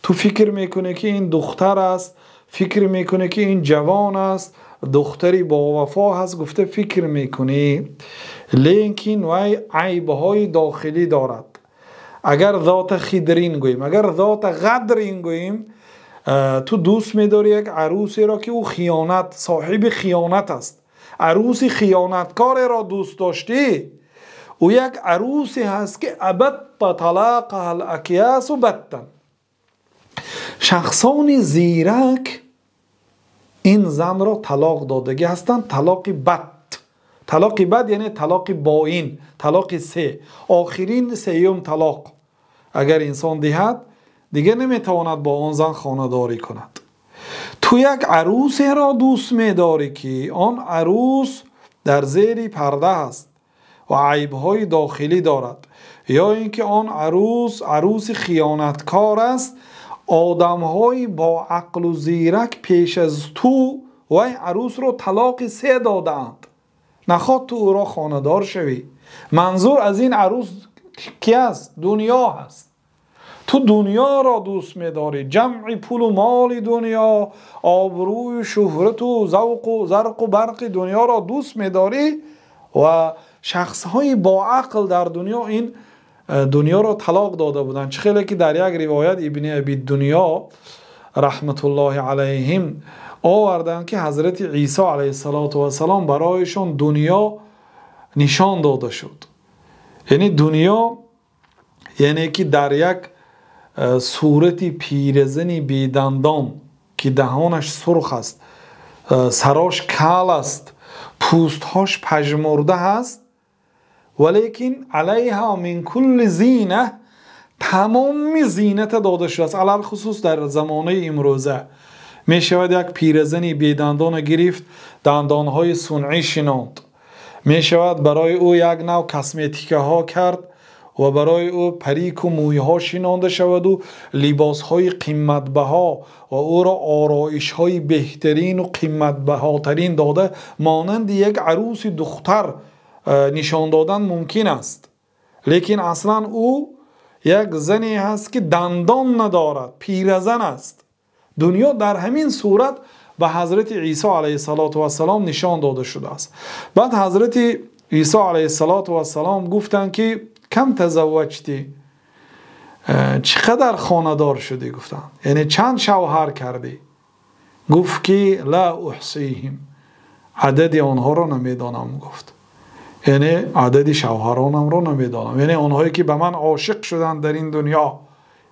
Ту фикр мекунӣ ки ин духтар аст, фикр мекунӣ ки ин ҷавон аст, духтари бовафо ҳаст гуфта фикр мекунӣ, лекин вай айбҳои дохилӣ дорад. Агар зота хидрин гӯем, агар зота ғадрин гӯем, ту дӯст медорӣ як арӯсеро ки ӯ хиёнат, соҳиби хиёнат аст. Арӯси хиёнаткореро дӯст доштӣ, ӯ як арӯсе ҳаст ки абатта талоқаҳа алакясу баттан. Шахсони зирак ин занро талоқ додагӣ ҳастанд, талоқи бат, Талоқи бад яъне талоқи боин, талоқи се, охирин сеюм талоқ агар инсон диҳад, дигар наметавонад бо он зан хонадорӣ кунад. Ту як арӯсеро дӯст медорӣ, ки он арӯс дар зери парда аст ва айбҳои дохилӣ дорад, ё ин ки он арӯс арӯси хиёнаткор аст. Одамҳои бо ақлу зирак пеш аз ту вай арӯсро талоқи се додаанд, нахоҳ ту ӯро хонадор шавӣ. Манзур аз ин арӯс ки аст? Дунё ҳаст. Ту дунёро дӯст медорӣ, ҷамъи пулу моли дунё, обрӯю шӯҳрату завқу зарқу барқи дунёро дӯст медорӣ ва шахсҳои бо ақл дар дунё ин дунёро талоқ дода буданд. Чӣ хеле ки дар як ривоят Ибни Аби Дунё раҳматуллоҳи алайҳим оварданд, ки ҳазрати Исо алайҳиссалоту вассалом барояшон дунё нишон дода шуд. Яъне дунё, яъне ки дар як сурати пиразани бедандон, ки даҳонаш сурх аст, сарош кал аст, пӯстҳош пажмурда аст, валекин алайҳа мин кулли зина, тамоми зината дода шудааст. Алалхусус дар замонаи имрӯза мешавад як пиразани бедандона гирифт, дандонҳои сунъӣ шинонд, мешавад барои ӯ як нав косметикаҳо кард ва барои ӯ парику мӯйҳо шинонда шаваду либосҳои қиматбаҳо ва ӯро ороишҳои беҳтарину қиматбаҳотарин дода, монанди як арӯси духтар нишон додан мумкин аст. Лекин аслан ӯ як зане ҳаст, ки дандон надорад, пиразан аст. Дунё дар ҳамин сурат ба ҳазрати Исо алайҳиссалоту вассалом нишон дода шудааст. Баъд ҳазрати Исо алайҳиссалоту вассалом гуфтанд, ки кам тазавваҷтӣ, чӣ қадар хонадор шудӣ? Гуфтанд, яъне чанд шавҳар кардӣ? Гуфт, ки ла уҳсиҳим, адади онҳоро намедонам. Гуфт, яъне адади шавҳаронамро намедонам, яъне онҳое ки ба ман ошиқ шуданд дар ин дунё,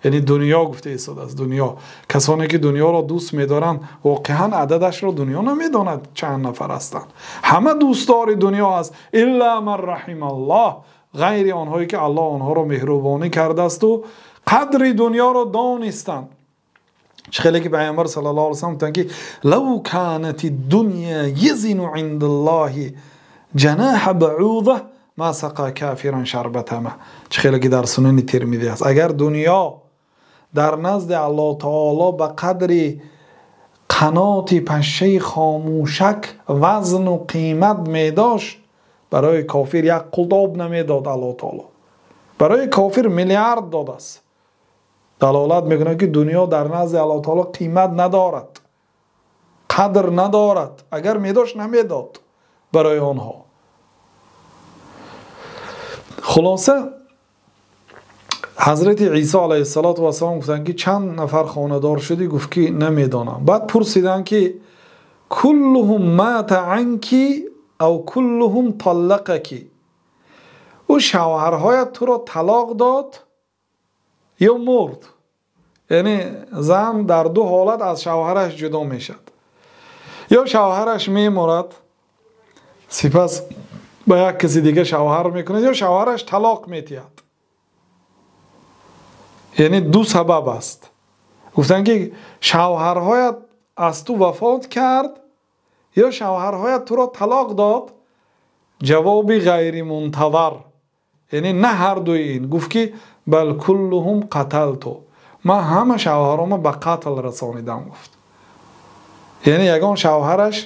яъне дунё гуфта истодааст, дунё, касоне ки дунёро дӯст медоранд, воқеан ададашро дунё намедонад чанд нафар ҳастанд. Ҳама дӯстдори дунё аст, илла ман раҳималлоҳ, ғайри онҳое ки Аллоҳ онҳоро меҳрубонӣ кардаасту қадри дунёро донистанд. Чӣ хеле ки Пайғамбар саллаллоҳу алайҳи васаллам гуфтанд, ки лав канати дунё язину индаллоҳи ҷанаҳа баъуза ма сақа кафиран шарбата ма. Чӣ хеле ки дар Сунани Тирмизӣ аст, агар дунё дар назди Аллоҳ таоло ба қадри қаноти пашшаи хомӯшак вазну қимат медошт, барои кофир як қултоб намедод Аллоҳ таоло. Барои кофир миллиард додааст. Далолат мекунад, ки дунё дар назди Аллоҳ таоло қимат надорад, қадр надорад. Агар медошт, намедод барои онҳо. Хулоса, ҳазрати Исо алайҳиссалоту вассалом гуфтанд, ки чанд нафар хонадор шудӣ? Гуфт, ки намедонам. Баъд пурсиданд, ки куллуҳум мата анки ав куллуҳум таллақаки, ӯ шавҳарҳоят туро талоқ дод ё мурд? Яъне зан дар ду ҳолат аз шавҳараш ҷудо мешавад: ё шавҳараш мемурад, сипас ба як каси дига шавҳар мекунад, ё шавҳараш талоқ медиҳад. Яъне ду сабаб аст. Гуфтанд, ки шавҳарҳоят аз ту вафот кард ё шавҳарҳоят туро талоқ дод? Ҷавоби ғайримунтазар, яъне на ҳар дуи ин. Гуфт, ки бал куллуҳум қаталту, ман ҳама шавҳарома ба қатл расонидам. Гуфт, яъне ягон шавҳараш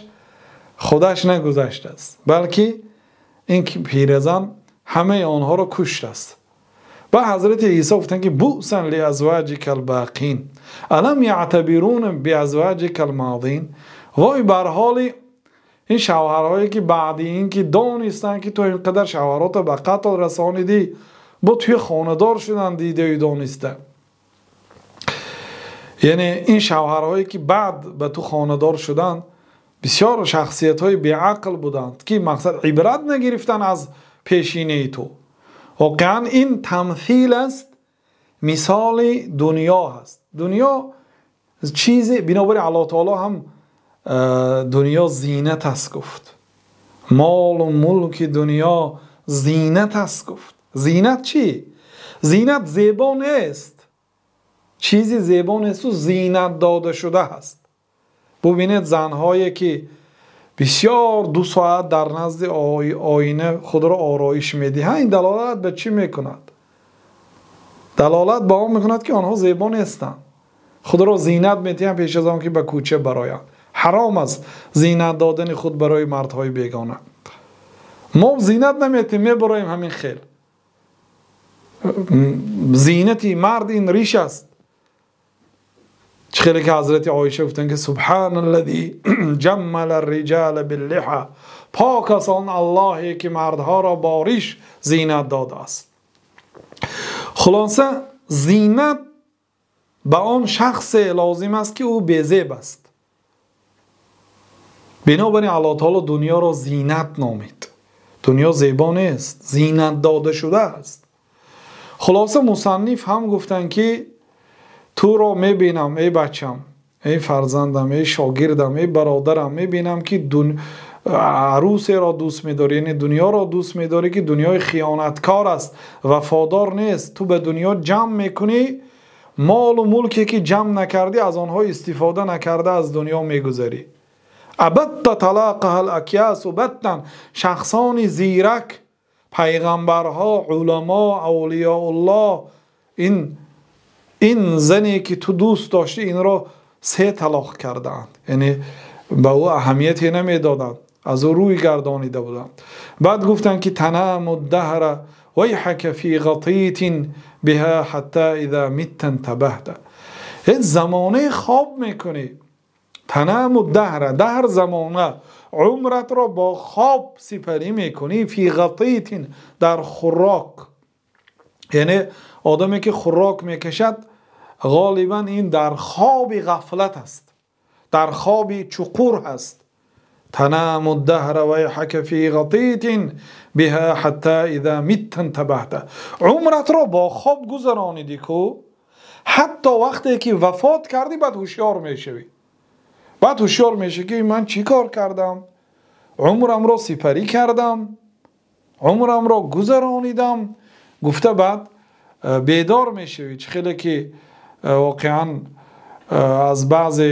худаш нагузаштааст, балки ин пиразан ҳамаи онҳоро куштааст. Баъд ҳазрати Исо гуфтанд, ки бусан лиазваҷика албоқин алам яътабируна биазваҷика алмодин, вой бар ҳоли ин шавҳарҳое, ки баъди ин ки донистанд, ки ту ин қадар шавҳаротро ба қатл расонидӣ, бо туи хонадор шуданд дидаю дониста. Яъне ин шавҳарҳое, ки баъд ба ту хонадор шуданд, бисёр шахсиятҳои беақл буданд, ки мақсад ибрат нагирифтан аз пешинаи ту. Воқеан ин тамсил аст, мисоли дунё ҳаст. Дунё чизе, бинобар Аллоҳ таоло ҳам дунё зинат аст гуфт. Молу мулки дунё зинат аст, гуфт. Зинат чӣ? Зинат зебо нест, чизи зебо несту зинат дода шуда аст. Бубинед занҳое ки бисёр 2 соат дар назди оина худро ороиш медиҳанд, ин далолат ба чӣ мекунад? Далолат ба он мекунад ки онҳо зебо нестанд, худро зинат медиҳанд пеш аз он ки ба кӯча бароянд. Ҳаром аст зинат додани худ барои мардҳои бегона. Мо зинат наметем, мебароем ҳамин хел. Зинати мард ин риш аст. Чӣ хеле ки ҳазрати Оиша гуфтанд ки субҳаналлази ҷаммала риҷала биллиҳа, пок аст он Аллоҳе ки мардҳоро бо риш зинат додааст. Хулоса, зинат ба он шахсе лозим аст ки ӯ безеб аст. Бинобар ин Аллоҳ таоло дунёро зинат номид. Дунё зебо нест, зинат дода шудааст. Хулоса, мусанниф ҳам гуфтанд ки туро мебинам, эй бачам, эй фарзандам, эй шогирдам, эй бародарам, мебинам ки арӯсеро дӯст медорӣ, яъне дунёро дӯст медорӣ ки дунёи хиёнаткор аст, вафодор нест. Ту ба дунё ҷамъ мекунӣ, молу мулке ки ҷамъ накардӣ аз онҳо истифода накарда аз дунё мегузарӣ. Абатта талақаҳа ал-акясу баттан, шахсони зирак, пайғамбарҳо, уламо, авлиёуллоҳ, ин зане ки ту дӯст доштӣ инро 3 талоқ кардаанд, яъне ба ӯ аҳамияте намедоданд, аз ӯ рӯй гардонида буданд. Баъд гуфтанд ки танаму даҳра вайҳака фи ғатитин биҳа ҳатта иза митта интабаҳта. Ин замоне хоб мекунӣ, танаму даҳра, даҳр замона, умратро бо хоб сипарӣ мекунӣ, фи ғатитин, дар хӯрок. Яъне одаме ки хӯрок мекашад ғолибан ин дар хоби ғафлат аст, дар хоби чуқур аст. Танаму даҳра вайҳака фи ғатитин биҳа ҳатта иза митта интабаҳта. Умратро бо хоб гузаронидӣ ку, ҳатто вақте ки вафот кардӣ баъд ҳушёр мешавӣ. Баъд ҳушёр мешавӣ ки ман чӣ кор кардам? Умрамро сипарӣ кардам, умрамро гузаронидам. Гуфта баъд бедор мешавӣ. Чӣ хеле ки воқеан аз баъзе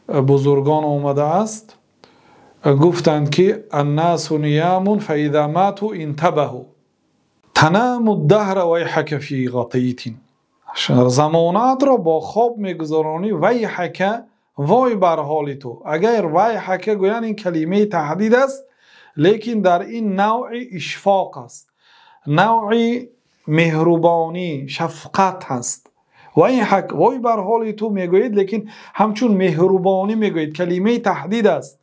бузургон омадааст, гуфтанд ки аннасу ниямун фаиза мату интабаҳу. Танаму даҳра вайҳака фи ғатитин. Замонаатро бо хоб мегузаронӣ, вайҳака, вой бар ҳоли ту. Агар вайҳака гӯянд, ин калимаи таҳдид аст, лекин дар ин навъи ишфоқ аст, навъи меҳрубонӣ, шафқат ҳаст. Вайҳак, вой бар ҳоли ту мегӯед, лекин ҳамчун меҳрубонӣ мегӯед, калимаи таҳдид аст.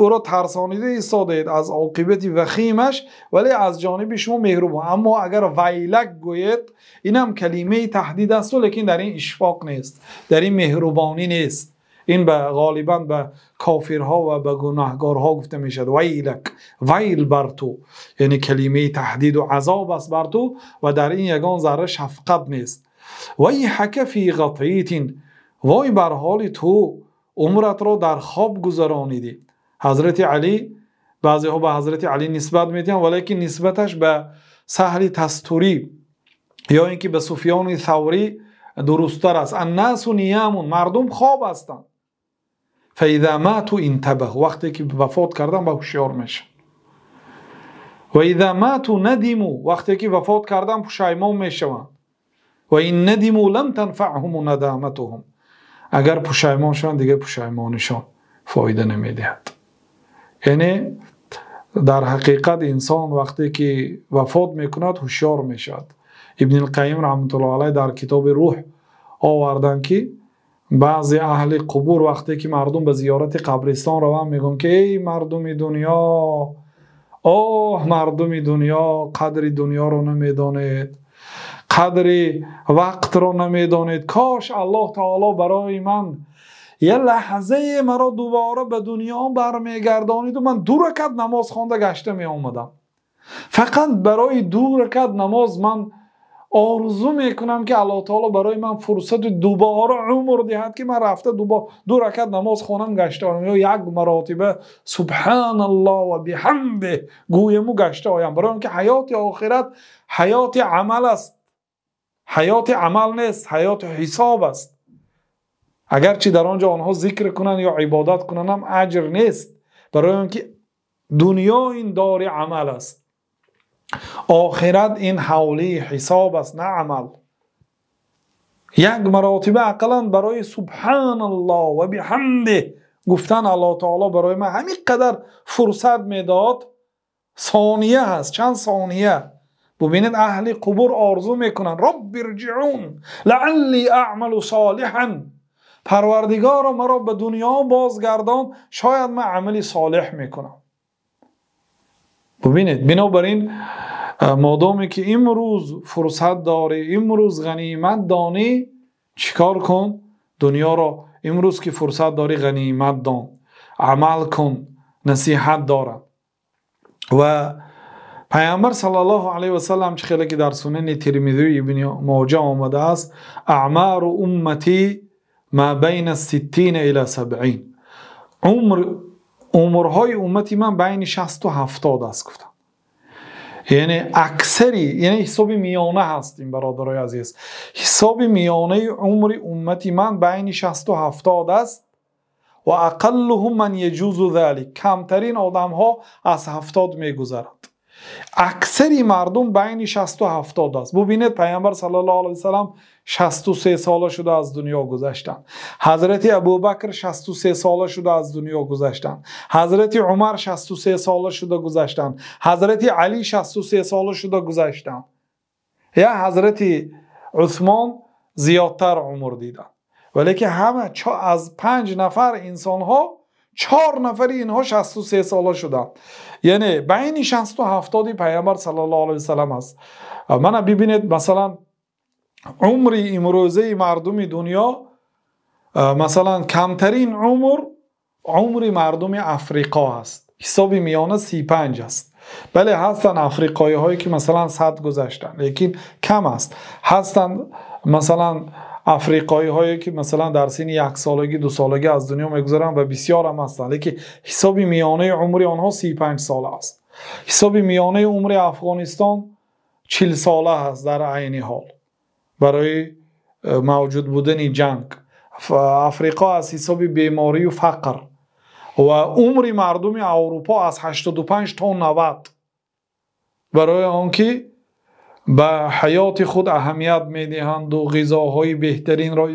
Ӯро тарсонида истодаед аз оқибати вахимаш, вале аз ҷониби шумо меҳрубон. Аммо агар вайлак гӯед, инам калимаи таҳдид аст, лекин дар ин ишфоқ нест, дар ин меҳрубонӣ нест. Ин ба ғолибан ба кофирҳо ва ба гунаҳгорҳо гуфта мешавад. Вайлак, вайл бар ту, яъне калимаи таҳдиду азоб аст бар ту ва дар ин ягон зарра шафқат нест. Вайҳака фи ғатитин, вой бар ҳоли ту, умратро дар хоб гузаронидӣ. Ҳазрати Алӣ, баъзеҳо ба ҳазрати Алӣ нисбат медиҳанд, валекин нисбаташ ба Саҳли Тастурӣ ё ин ки ба Суфёни Саврӣ дурусттар аст. Аннасу ниямун, мардум хоб ҳастанд. Фаиза мату интабаҳу, вақте ки вафот карданд ба ҳушёр мешаванд. Ва иза мату надиму, вақте ки вафот карданд пушаймон мешаванд. Ва ин надиму лам танфаъҳум надаматуҳум, агар пушаймон шаванд дигар пушаймонишон фоида намедиҳад. Яъне дар ҳақиқат инсон вақте ки вафот мекунад ҳушёр мешавад. Ибни Қайим раҳматуллоҳи алайҳ дар китоби Рӯҳ оварданд ки баъзе аҳли қубур вақте ки мардум ба зиёрати қабристон раванд мегӯянд ки эй мардуми дунё, оҳ мардуми дунё, қадри дунёро намедонед, қадри вақтро намедонед. Кош Аллоҳ таоло барои ман як лаҳзае маро дубора ба дунё бармегардониду ман 2 ракат намоз хонда гашта меомадам. Фақат барои 2 ракат намоз ман Орзу мекунам, ки Аллоҳ таоло барои ман фурсати дубора умр диҳад, ки ман рафта ду ракат намоз хонам, гашта оям, ё як маротиба субҳаналлоҳ ва биҳамдиҳ гӯяму гашта оям. Барои он ки ҳаёти охират ҳаёти амал аст, ҳаёти амал нест, ҳаёти ҳисоб аст. Агарчи дар он ҷо онҳо зикр кунанд ё ибодат кунанд ҳам аҷр нест, барои он ки дунё ин дори амал аст, охират ин ҳавлии ҳисоб аст, на амал. Як маротиба ақаллан барои субҳаналлоҳ ва биҳамдиҳ гуфтан Аллоҳ таоло барои ман ҳамин қадар фурсат медод. Сония ҳаст, чанд сония. Бубинед, аҳли қубур орзу мекунанд: робби ирҷиун лаалли аъмалу солиҳан, Парвардигоро маро ба дунё бозгардон, шояд ман амали солеҳ мекунам. Бубинед, бинобар ин модоме ки имрӯз фурсат дорӣ, имрӯз ғанимат донӣ, чикор кун? Дунёро имрӯз ки фурсат дорӣ ғанимат дон, амал кун, насиҳат дорад. Ва Пайғамбар саллаллоҳу алайҳи васаллам чӣ хеле ки дар Сунани Тирмизӣ Ибни Моҷа омадааст: аъмару умматӣ ма байна ситтина ила сабъин, умрҳои уммати ман байни 60 70 аст гуфтам. Яъне аксари, яъне ҳисоби миёна ҳаст ин, бародарои азиз, ҳисоби миёнаи умри уммати ман байни 60 70 аст. Ва ақаллуҳум ман яҷузу залик, камтарин одамҳо аз 70 мегузаранд. Аксари мардум байни 60 70 аст. Бубинед, Пайғамбар саллаллоҳу алайҳи васаллам 63 сола шуда аз дунё гузаштанд. Ҳазрати Абубакр 63 сола шуда аз дунё гузаштанд. Ҳазрати Умар 63 сола шуда гузаштанд. Ҳазрати Али 63 сола шуда гузаштанд. Я Ҳазрати Усмон зиёдтар умр диданд. Валекин ҳама аз 5 нафар инсонҳо 4 нафари инҳо 63 сола шуданд. Яъне байни 60 70 Пайғамбар саллаллоҳу алайҳи васаллам аст. Мана бибинед, масалан умри имрӯзаи мардуми дунё, масалан камтарин умр умри мардуми Африқо аст. Ҳисоби миёна 35 аст. Бале, ҳастанд африқоиҳое ки масалан 100 гузаштанд, лекин кам аст. Ҳастанд масалан африқоиҳое ки масалан дар синни 1 солагӣ, 2 солагӣ аз дунё мегузаранд ва бисёр ҳам ҳастанд, лекин ҳисоби миёнаи умри онҳо 35 сола аст. Ҳисоби миёнаи умри Афғонистон 40 сола аст дар айни ҳол барои мавҷуд будани ҷанг. Африқо аз ҳисоби беморию фақр ва умри мардуми Аврупо аз 85 то 90, барои он ки ба ҳаёти худ аҳамият медиҳанду ғизоҳои беҳтаринро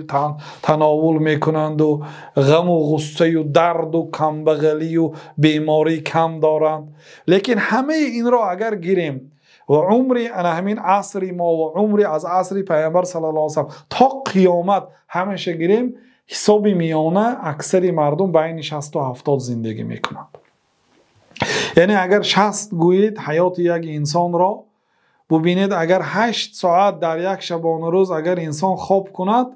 тановул мекунанду ғаму ғуссаю дарду камбағалию беморӣ кам доранд. Лекин ҳамаи инро агар гирем ва умри ана ҳамин асри мо ва умри аз асри Пайғамбар саллаллоҳу алайҳи васаллам то қиёмат ҳамеша гирем, ҳисоби миёна аксари мардум байни 60 70 зиндагӣ мекунанд. Яъне агар 60 гӯед ҳаёти як инсонро бубинед, агар 8 соат дар як шабонарӯз агар инсон хоб кунад,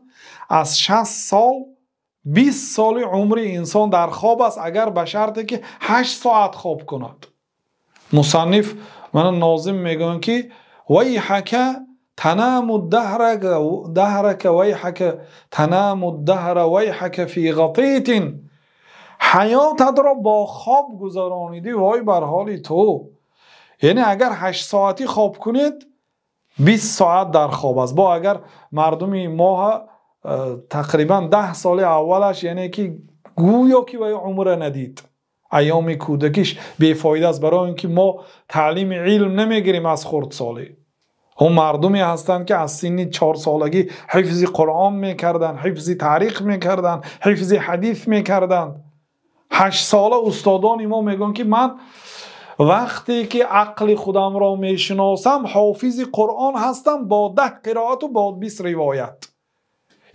аз 60 сол 20 соли умри инсон дар хоб аст, агар ба шарте ки 8 соат хоб кунад. Мусанниф мана Нозим мегӯянд ки вайҳака танаму даҳрака вайҳака танаму даҳра вайҳака фи ғатитин, ҳаётатро бо хоб гузаронидӣ, вой бар ҳоли ту. Яъне агар 8 соатӣ хоб кунед, 20 соат дар хоб аст. Бо агар мардуми моҳ тақрибан 10 соли аввалаш, яъне ки гӯё ки вай умра надид, айёми кӯдакиш бефоида аст, барои он ки мо таълими илм намегирем аз хурдсолӣ. Он мардуме ҳастанд ки аз синни 4 солагӣ ҳифзи Қуръон мекарданд, ҳифзи таърих мекарданд, ҳифзи ҳадис мекарданд. 8 сола устодони мо мегӯянд ки ман вақте ки ақли худамро мешиносам, ҳофизи Қуръон ҳастам бо 10 қироату бо 20 ривоят.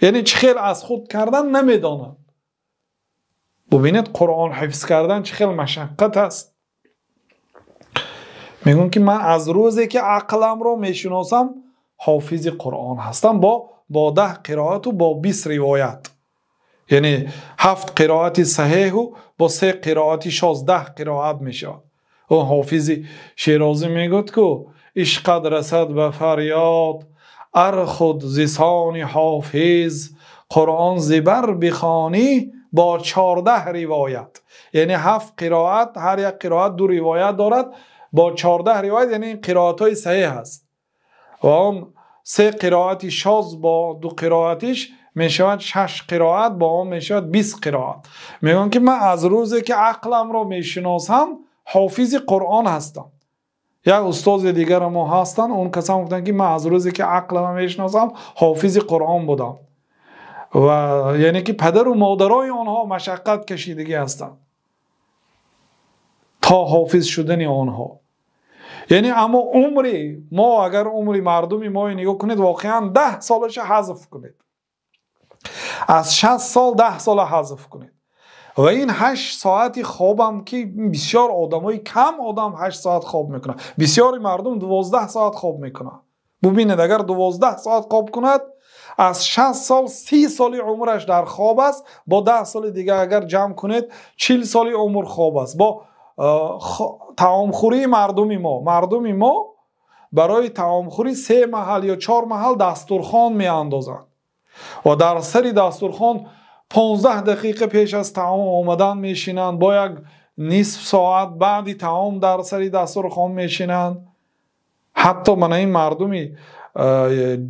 Яъне чӣ хел аз худ кардан намедонам. Бубинед, Қуръон ҳифз кардан чӣ хел машаққат аст. Мегӯям ки ман аз рӯзе ки ақламро мешиносам ҳофизи Қуръон ҳастам бо 10 қироату бо 20 ривоят. Яъне 7 қироати саҳеҳу бо 3 қироати шоз 10 қироат мешавад. Он ҳофизи Шерозӣ мегӯяд ку ишқат расад ба фарёд ар худ зисони ҳофиз Қуръон зибар бихонӣ бо 14 ривоят, яъне 7 қироат, ҳар як қироат 2 ривоят дорад, бо 14 ривоят, яъне ин қироатҳои саҳеҳ аст. Ва он 3 қироати шоз бо 2 қироатиш мешавад 6 қироат, бо он мешавад 20 қироат. Мегӯянд ки ман аз рӯзе ки ақламро мешиносам ҳофизи Қуръон ҳастам. Як устози дигар мо ҳастанд, он касам гуфтанд ки ман аз рӯзе ки ақламро мешиносам ҳофизи Қуръон будам. Ва яъне ки падару модарои онҳо машаққат кашидагӣ ҳастанд то ҳофиз шудани онҳо. Яъне аммо умри мо, агар умри мардуми мо нигоҳ кунед, воқеан 10 солаша ҳазф кунед, аз 60 сол 10 сола ҳазф кунед. Ва ин 8 соати хобам ки бисёр одамои кам одам 8 соат хоб мекунад, бисёри мардум 12 соат хоб мекунад. Бубинед, агар 12 соат хоб кунад, аз 60 сол 30 соли умраш дар хоб аст, бо 10 соли дигар агар ҷамъ кунед 40 соли умр хоб аст. Бо таомхӯрии мардуми мо, мардуми мо барои таомхӯрӣ 3 маҳал ё 4 маҳал дастурхон меандозанд ва дар сари дастурхон 15 дақиқа пеш аз таом омадан мешинанд, бо як нисф соат баъди таом дар сари дастурхон мешинанд. Ҳатто мана ин мардуми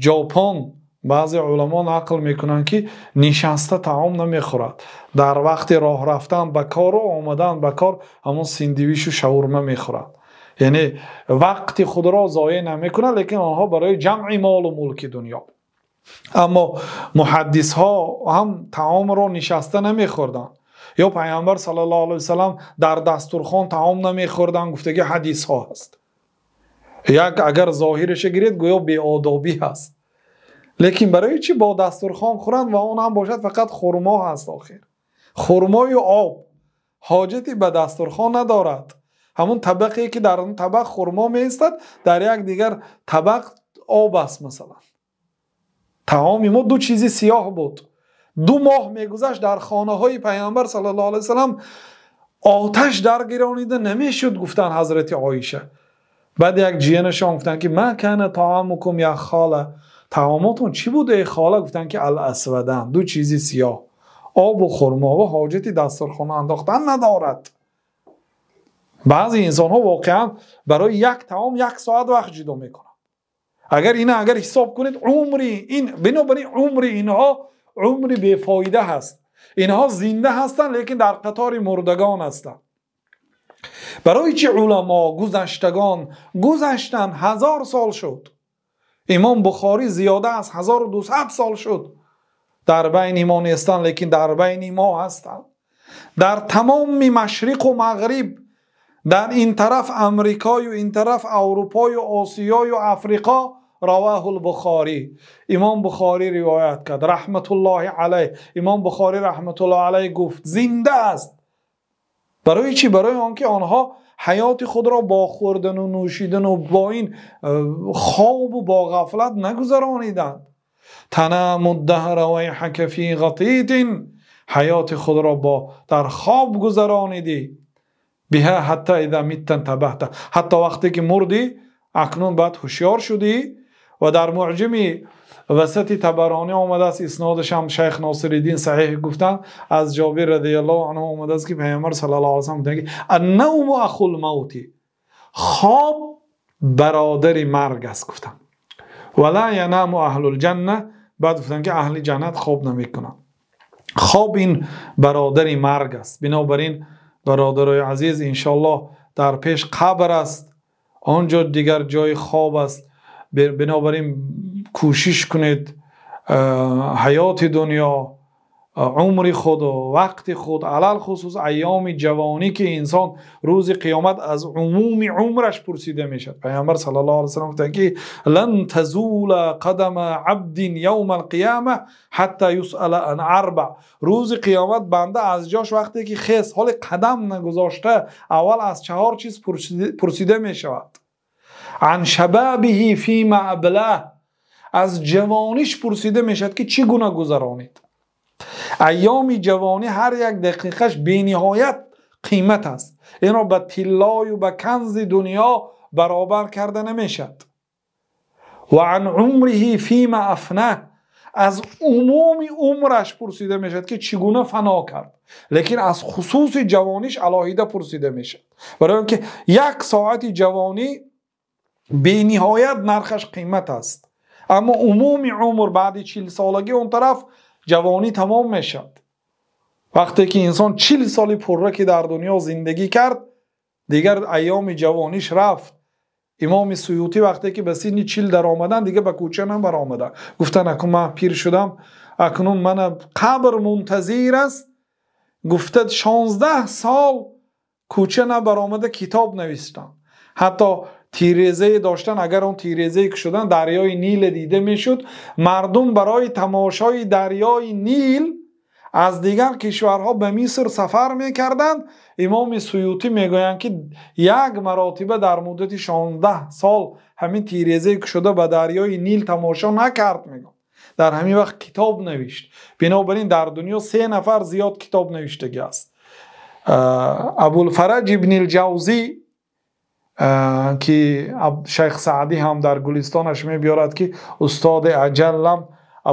Ҷопон баъзе уламо нақл мекунанд ки нишаста таом намехӯрад, дар вақти роҳ рафтан ба кору омадан ба кор ҳамон синдивишу шаурма мехӯрад. Яъне вақти худро зоеъ намекунад, лекин онҳо барои ҷамъи молу мулки дунё. Аммо муҳаддисҳо ҳам таомро нишаста намехӯрданд, ё пайғамбар саллаллоҳу алайҳи васаллам дар дастурхон таом намехӯрданд, гуфтаги ҳадисҳо ҳаст. Як агар зоҳираша гиред гӯё беодобӣ ҳаст, лекин барои чӣ бо дастурхон хӯранд ва он ҳам бошад фақат хурмо ҳаст? Охир хурмою об ҳоҷати ба дастурхон надорад. Ҳамон табақе ки дар он табақ хурмо меистад, дар як дигар табақ об аст. Масалан таоми мо 2 чизи сиёҳ буд. 2 моҳ мегузашт дар хонаҳои пайғамбар саллаллоҳу алайҳи васаллам оташ даргиронида намешуд, гуфтанд ҳазрати Оиша. Баъд як ҷиянашон гуфтанд ки ма кана таомукум я хола, таомотон чӣ буд эй хола? Гуфтанд ки ал-асвадан, 2 чизи сиёҳ, обу хурмо, ва ҳоҷати дастурхона андохтан надорад. Баъзе инсонҳо воқеан барои як таом 1 соат вақт ҷудо мекунанд. Агар ина агар ҳисоб кунед умри ин, бинобар ин умри инҳо умри бефоида ҳаст. Инҳо зинда ҳастанд, лекин дар қатори мурдагон ҳастанд. Барои чӣ уламо гузаштагон гузаштанд, 1000 сол шуд. Имом Бухорӣ зиёда аз 1200 сол шуд дар байни мо нестанд, лекин дар байни мо ҳастанд. Дар тамоми машриқу мағриб, дар ин тараф Амрикою ин тараф Аврупою Осиёю Африқо раваҳул Бухорӣ, Имом Бухорӣ ривоят кард раҳматуллоҳи алайҳ. Имом Бухорӣ раҳматуллоҳи алайҳ гуфт зинда аст. Барои чӣ? Барои он ки онҳо ҳаёти худро бо хӯрдану нӯшидану бо ин хобу бо ғафлат нагузарониданд. Танаму ддаҳра вайҳака фи ғатитин, ҳаёти худро бо дар хоб гузаронидӣ. Биҳа ҳатта иза митта интабаҳта, ҳатто вақте ки мурдӣ акнун баъд ҳушёр шудӣ. Ва дар муъҷими васати Табаронӣ омадааст, иснодаш ҳам Шайх Носириддин саҳеҳ гуфтанд, аз Ҷобир радиаллоҳу анҳу омадааст ки Пайғамбар саллаллоҳу алайҳи васаллам гуфтанд ки аннавму ахул мавти, хоб бародари марг аст гуфтанд. Ва ла янаму аҳлул ҷанна, баъд гуфтанд ки аҳли ҷаннат хоб намекунанд. Хоб ин бародари марг аст. Бинобар ин бародарои азиз, иншоаллоҳ дар пеш қабр аст, он ҷо дигар ҷои хоб аст. Бинобар ин кӯшиш кунед ҳаёти дунё, умри худ, вақти худ, алалхусус айёми ҷавонӣ ки инсон рӯзи қиёмат аз умуми умраш пурсида мешавад. Пайғамбар саллаллоҳу алайҳи васаллам гуфтанд ки лан тазула қадама абдин явма алқияма ҳатта юсала ан арба. Рӯзи қиёмат банда аз ҷош вақте ки хест, ҳоле қадам нагузошта, аввал аз 4 чиз пурсида мешавад. Ан шабабиҳи фима аблаҳ, аз ҷавониш пурсида мешавад ки чӣ гуна гузаронид. Айёми ҷавонӣ ҳар як дақиқаш бениҳоят қимат аст. Инро ба тиллою ба канзи дунё баробар карда намешавад. Ва ан умриҳи фима афнаҳ, аз умуми умраш пурсида мешавад, ки чӣ гуна фано кард, лекин аз хусуси ҷавониш алоҳида пурсида мешавад, барои инки як соати ҷавонӣ бениҳоят нархаш қимат аст, аммо умуми умр баъди 40 солагӣ он тараф ҷавонӣ тамом мешавад. Вақте ки инсон 40 соли пурра ки дар дунё зиндагӣ кард, дигар айёми ҷавониш рафт. Имоми Суютӣ вақте ки ба синни 40 даромаданд, дигар ба кӯча набаромаданд, гуфтанд акнун ман пир шудам, акнун ман қабр мунтазир аст. Гуфта 16 сол кӯча набаромада китоб навиштанд. Ҳатто тирезае доштанд, агар он тирезае ки шуданд дарёи Нил дида мешуд. Мардум барои тамошои дарёи Нил аз дигар кишварҳо ба Миср сафар мекарданд. Имоми Суютӣ мегӯянд, ки як маротиба дар муддати 16 сол ҳамин тирезае ки шуда ба дарёи Нил тамошо накард, мегӯянд. Дар ҳамин вақт китоб навишт. Бинобар ин дар дунё 3 нафар зиёд китоб навиштагӣ аст. Абулфараҷ ибни Ҷавзӣ, ки Шайх Саъдӣ ҳам дар Гулистонаш мебиёрад, ки устоди аҷаллам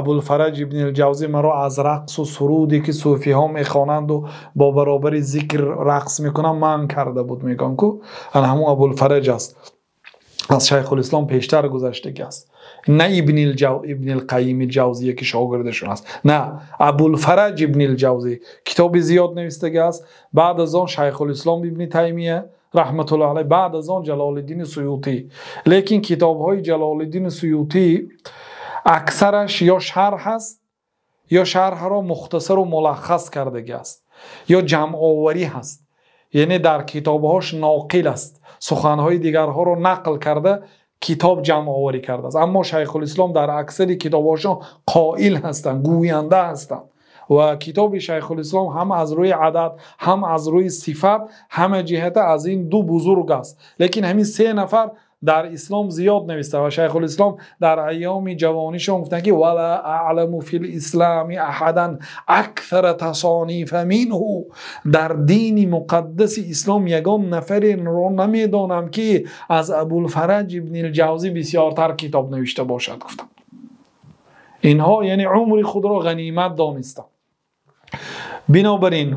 Абулфараҷ ибни Ҷавзӣ маро аз рақсу суруде ки сӯфиҳо мехонанду бо баробари зикр рақс мекунанд манъ карда буд, мегӯям ку ана ҳамун Абулфараҷ аст, аз Шайхулислом пештар гузаштагӣ аст. На Ибни Қайими Ҷавзие ки шогирдашон аст, на Абулфараҷ ибни Ҷавзӣ китоби зиёд навистагӣ аст. Баъд аз он Шайхулислом ибни Таймия раҳматуллоҳи алайҳ, баъд аз он Ҷалолиддини Суютӣ. Лекин китобҳои Ҷалолиддини Суютӣ аксараш ё шарҳ аст, ё шарҳро мухтасару мулаххас кардагӣ аст, ё ҷамъоварӣ ҳаст, яъне дар китобҳош ноқил аст, суханҳои дигарҳоро нақл карда китоб ҷамъоварӣ кардааст. Аммо Шайхулислом дар аксари китобҳошон қоил ҳастанд, гӯянда ҳастанд ва китоби Шайхулислом ҳам аз рӯи адад, ҳам аз рӯи сифат, ҳама ҷиҳата аз ин ду бузург аст. Лекин ҳамин 3 нафар дар ислом зиёд нависта ва Шайхулислом дар айёми ҷавонишон гуфтанд, ки вала аъламу фил ислами аҳадан аксара тасонифа минҳу, дар дини муқаддаси ислом ягон нафареро намедонам, ки аз Абулфараҷ ибни Ҷавзӣ бисёртар китоб навишта бошад, гуфтанд. Инҳо яъне умри худро ғанимат донистанд. Бинобар ин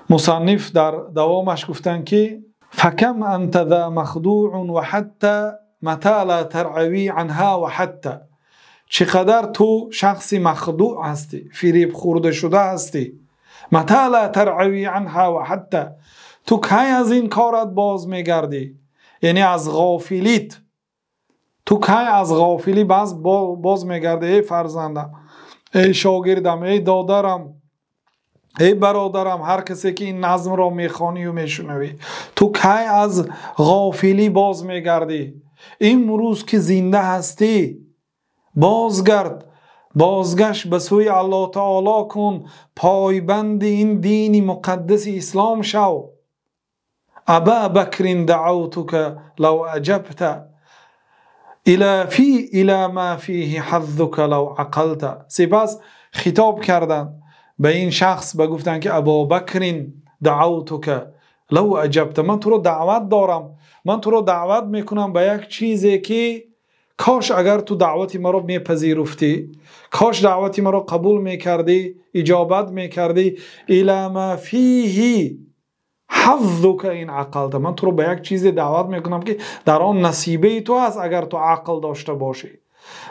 мусанниф дар давомаш гуфтанд, ки факам анта ذا مخدوع وحتى متى لا ترعوي عنها وحتى، чӣ қадар ту шахси махдӯъ ҳастӣ, фиреб хӯрда шуда ҳастӣ. متى لا ترعوي عنها وحتى، ту кай аз ин корат боз мегардӣ, яъне аз ғофилит ту кай аз ғофилӣ боз мегардӣ. Эй фарзандам, эй шогирдам, эй додарам, эй бародарам, ҳар касе ки ин назмро мехонию мешунавӣ, ту кай аз ғофилӣ боз мегардӣ? Имрӯз ки зинда ҳастӣ бозгард, бозгашт ба сӯи Аллоҳ таоло кун, пойбанди ин дини муқаддаси ислом шав. Аба Бакрин даъавтука лав аҷабта ила ма фиҳи ҳаззука лав ақалта. Сипас хитоб карданд ба ин шахс, ба гуфтанд, ки Абу Бакрин даъавтука лав аҷабта, ман туро даъват дорам, ман туро даъват мекунам ба як чизе ки кош агар ту даъвати маро мепазируфтӣ, кош даъвати маро қабул мекардӣ, иҷобат мекардӣ. Ила ма фиҳи ҳаззука ин ақалта, ман туро ба як чизе даъват мекунам, ки дар он насибаи ту аст, агар ту ақл дошта бошӣ.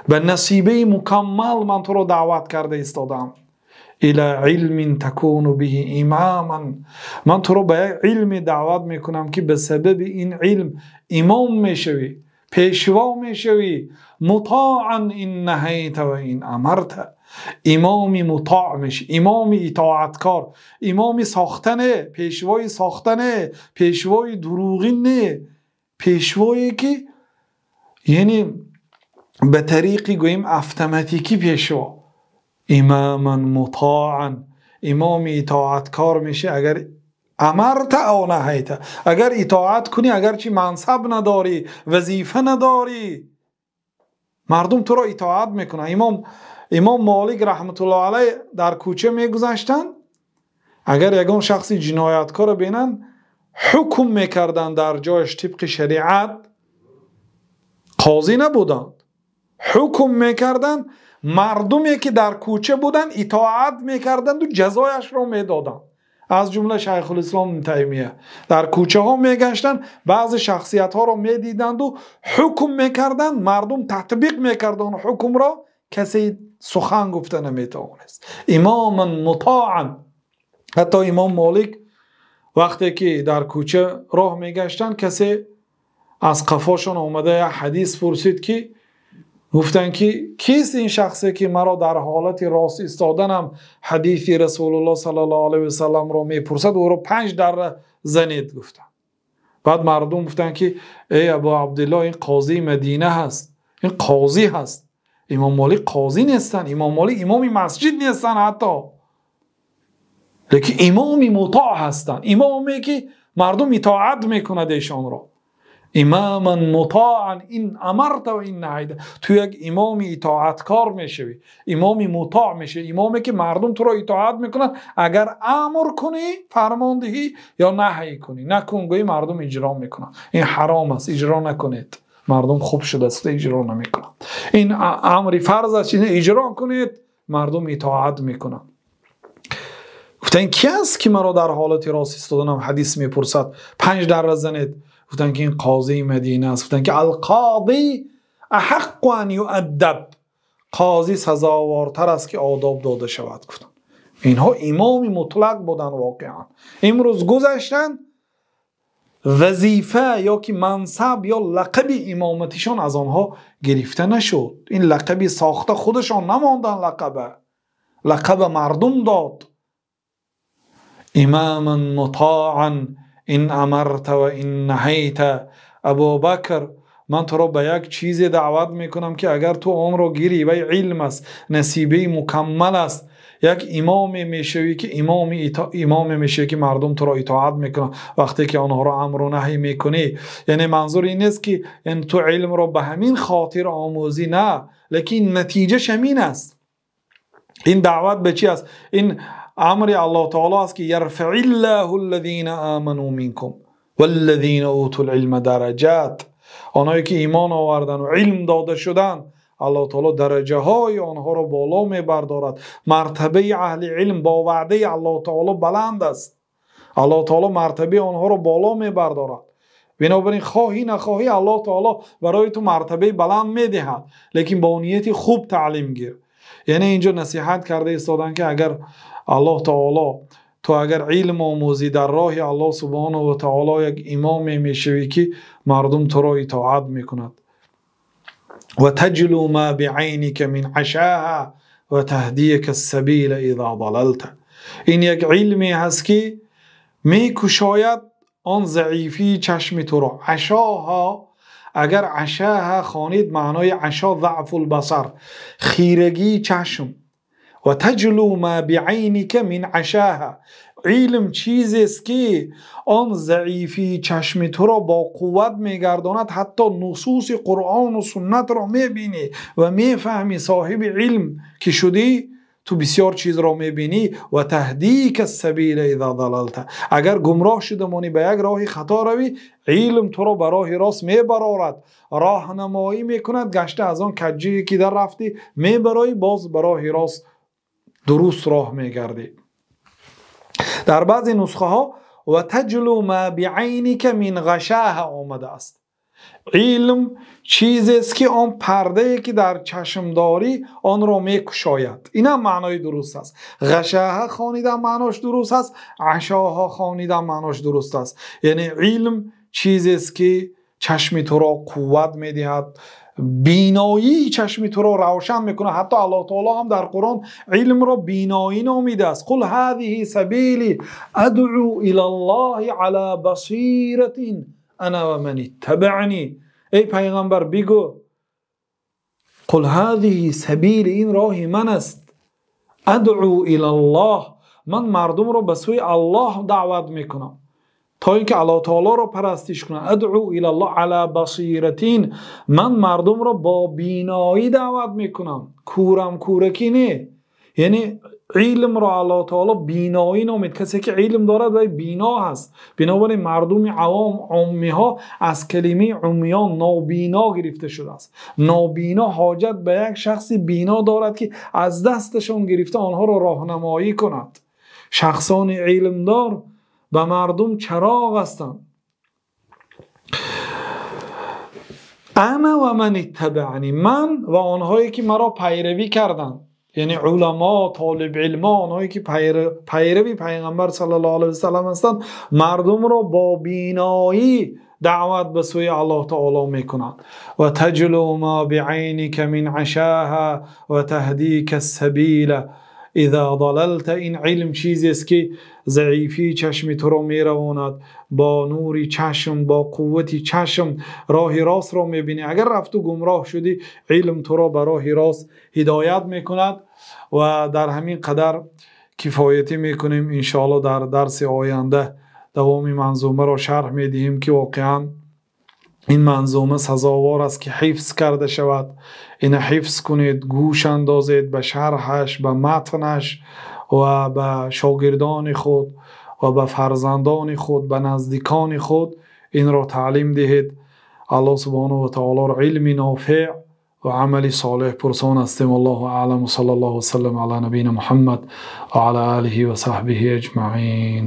Ба насибаи мукаммал ман туро даъват карда истодаам. Ила илмин такуну биҳи имаман, ман туро ба як илме даъват мекунам, ки ба сабаби ин илм имом мешавӣ, пешво мешавӣ. Мутоан ин наҳайта ва ин амарта, имоми мутоъ мешавӣ, имоми итоаткор, имоми сохта не, пешвои сохта не, пешвои дурӯғин не, пешвое ки яъне ба тариқи гӯем автоматикӣ пешво. Имаман мутоан, имоми итоаткор мешавӣ агар амарта ав наҳайта, агар итоат кунӣ, агарчи мансаб надорӣ, вазифа надорӣ, мардум туро итоат мекунанд. Имом Молик раҳматуллоҳи алайҳ дар кӯча мегузаштанд, агар ягон шахси ҷинояткорро бинанд, ҳукм мекарданд дар ҷояш тибқи шариат, Қозӣ набуданд, ҳукм мекарданд. Мардуме ки дар кӯча буданд итоат мекарданд ва ҷазояшро медоданд. Аз ҷумла Шайхулислом Ибни Таймия дар кӯчаҳо мегаштанд, баъзе шахсиятҳоро медиданд ва ҳукм мекарданд, мардум татбиқ мекарданд ҳукмро, касе сухан гуфта наметавонист. Имоман мутоъан. Ҳатто Имом Молик вақте ки дар кӯча роҳ мегаштанд, касе аз қафошон омада як ҳадис пурсид, ки гуфтанд ки кист ин шахсе ки маро дар ҳолати рост истоданам ҳадиси Расулуллоҳ саллаллоҳу алайҳи васаллам ро мепурсад, ӯро 5 дарра занед гуфтанд. Баъд мардум гуфтанд ки эй Абу Абдуллоҳ, ин қозии Мадина ҳаст, ин қозӣ ҳаст. Имом Молик қозӣ нестанд, Имом Молик имоми масҷид нестанд ҳатто, лекин имоми мутоъ ҳастанд, имоме ки мардум итоат мекунад эшонро. Имоман мутоъан ин амарта ва ин наҳайта. Ту як имоми итоаткор мешавӣ, имоми мутоъ мешавӣ, имоме ки мардум туро итоат мекунанд, агар амр кунӣ, фармон диҳӣ ё наҳй кунӣ, накун гӯӣ, мардум иҷро мекунанд. Ин ҳаром аст, иҷро накунед. Мардум хуб шудааст, иҷро намекунанд. Ин амри фарз аст, инро иҷро кунед, мардум итоат мекунанд. Гуфтанд ки аст ки маро дар ҳолати рост истоданам ҳадис мепурсад, 5 дарра занед. Гуфтанд ки ин қозии Мадина аст. Гуфтанд ки ал-қози аҳаққу ан юаддаб, қозӣ сазовортар аст ки одоб дода шавад. Гуфтанд инҳо имоми мутлақ буданд воқеан. Имрӯз гузаштанд, вазифа ё ки мансаб ё лақаби имоматишон аз онҳо гирифта нашуд. Ин лақаби сохта худашон намонданд, лақаба мардум дод. Имаман мутоан ин амарта ва ин наҳайта. Абубакр, ман туро ба як чизе даъват мекунам ки агар ту онро гирӣ, вай илм аст, насибаи мукаммал аст, як имоме мешавӣ ки имоме мешавӣ ки мардум туро итоат мекунанд вақте ки онҳоро амру наҳй мекунӣ. Яъне манзур ин нест ки ту илмро ба ҳамин хотир омӯзӣ, на, лекин натиҷааш ҳамин аст. Ин даъват ба чӣ аст? Ин амри Аллоҳ таоло аст ки ярфаъиллаҳу аллазина аману минкум валлазина утул илма дараҷат. Онҳое ки имон оварданд ва илм дода шуданд, Аллоҳ таоло дараҷаҳои онҳоро боло мебардорад. Мартабаи аҳли илм бо ваъдаи Аллоҳ таоло баланд аст. Аллоҳ таоло мартабаи онҳоро боло мебардорад. Бинобар ин хоҳӣ нахоҳӣ Аллоҳ таоло барои ту мартабаи баланд медиҳад, лекин бо нияти хуб таълим гир. Яъне инҷо насиҳат карда истоданд ки агар Аллоҳ таоло ту агар илм омӯзӣ дар роҳи Аллоҳ субҳонаҳу ва таоло як имоме мешавӣ ки мардум туро итоат мекунад. Ва таҷлу ма биайника мин ашоҳа ва таҳдияка ас-сабила иза залалта. Ин як илме ҳаст ки мекушояд он заифии чашми туро. Ашоҳа, агар ашоҳа хонид, маънои ашо заъфул басар, хирагии чашм. Ва таҷлу ма биайника мин ашоҳа, илм чизест ки он заифии чашми туро бо қувват мегардонад, ҳатто нусуси Қуръону суннатро мебинӣ ва мефаҳмӣ. Соҳиби илм ки шудӣ, ту бисёр чизро мебинӣ. Ва таҳдика ас-сабила иза залалта, агар гумроҳ шуда монӣ, ба як роҳи хато равӣ, илм туро ба роҳи рост мебарорад, роҳнамоӣ мекунад, гашта аз он каҷҷие ки дар рафтӣ мебароӣ, боз ба роҳи рост дуруст роҳ мегардӣ. Дар баъзе нусхаҳо ва таҷлу ма биайника мин ғашоҳа омадааст. Илм чизест ки он пардае ки дар чашм дорӣ онро мекушояд. Инам маънои дуруст аст. Ғашоҳа хонидан маънош дуруст аст, ашоҳа хонидан маънош дуруст аст. Яъне илм чизест ки чашми туро қувват медиҳад, биноии чашми туро равшан мекунад. Ҳатто Аллоҳ таоло ҳам дар Қуръон илмро биноӣ номидааст. Қул ҳазиҳи сабили адъу илаллоҳи ала басиратин ана ва ман иттабаъни. Эй пайғамбар бигӯ, қул ҳазиҳи сабили, ин роҳи ман аст, адъу илаллоҳ, ман мардумро ба сӯи Аллоҳ даъват мекунам то инки Аллоҳ таолоро парастиш кунанд. Адъу илаллоҳ ала басиратин, ман мардумро бо биноӣ даъват мекунам, кӯрам кӯракӣ не. Яъне Илмро Аллоҳ таоло биноӣ номид. Касе ки илм дорад вай бино аст. Бинобар ин мардуми авом, уммиҳо аз калимаи умён, нобино гирифта шудааст. Нобино ҳоҷат ба як шахси бино дорад, ки аз дасташон гирифта онҳоро роҳнамоӣ кунад. Шахсони илмдор ба мардум чароғ ҳастанд. Ана ва ман иттабаъни, ман ва онҳое ки маро пайравӣ карданд, яъне уламо, толибилмо, онҳое ки пайрави Пайғамбар саллаллоҳу алайҳи васаллам ҳастанд, мардумро бо биноӣ даъват ба сӯи Аллоҳ таоло мекунанд. Ва таҷлу ма биайника мин ашоҳа ва таҳдика ссабила иза далалта. Ин илм чизест ки заифии чашми туро меравонад, бо нури чашм, бо қуввати чашм роҳи ростро мебинӣ. Агар рафту гумроҳ шудӣ, илм туро ба роҳи рост ҳидоят мекунад. Ва дар ҳамин қадар кифоятӣ мекунем. Иншоаллоҳ дар дарси оянда давоми манзумаро шарҳ медиҳем, ки воқеан ин манзума сазовор аст ки ҳифз карда шавад. Ина ҳифз кунед, гӯш андозед ба шарҳаш, ба матнаш ва ба шогирдони худ ва ба фарзандони худ, ба наздикони худ инро таълим диҳед. Аллоҳ субҳонаҳу ва таолоро илми нофеъ ва амали солеҳ пурсон ҳастем. Аллоҳу аълам. Саллаллоҳу васаллам ала набийна Муҳаммад ва ала олиҳи ва саҳбиҳи аҷмаин.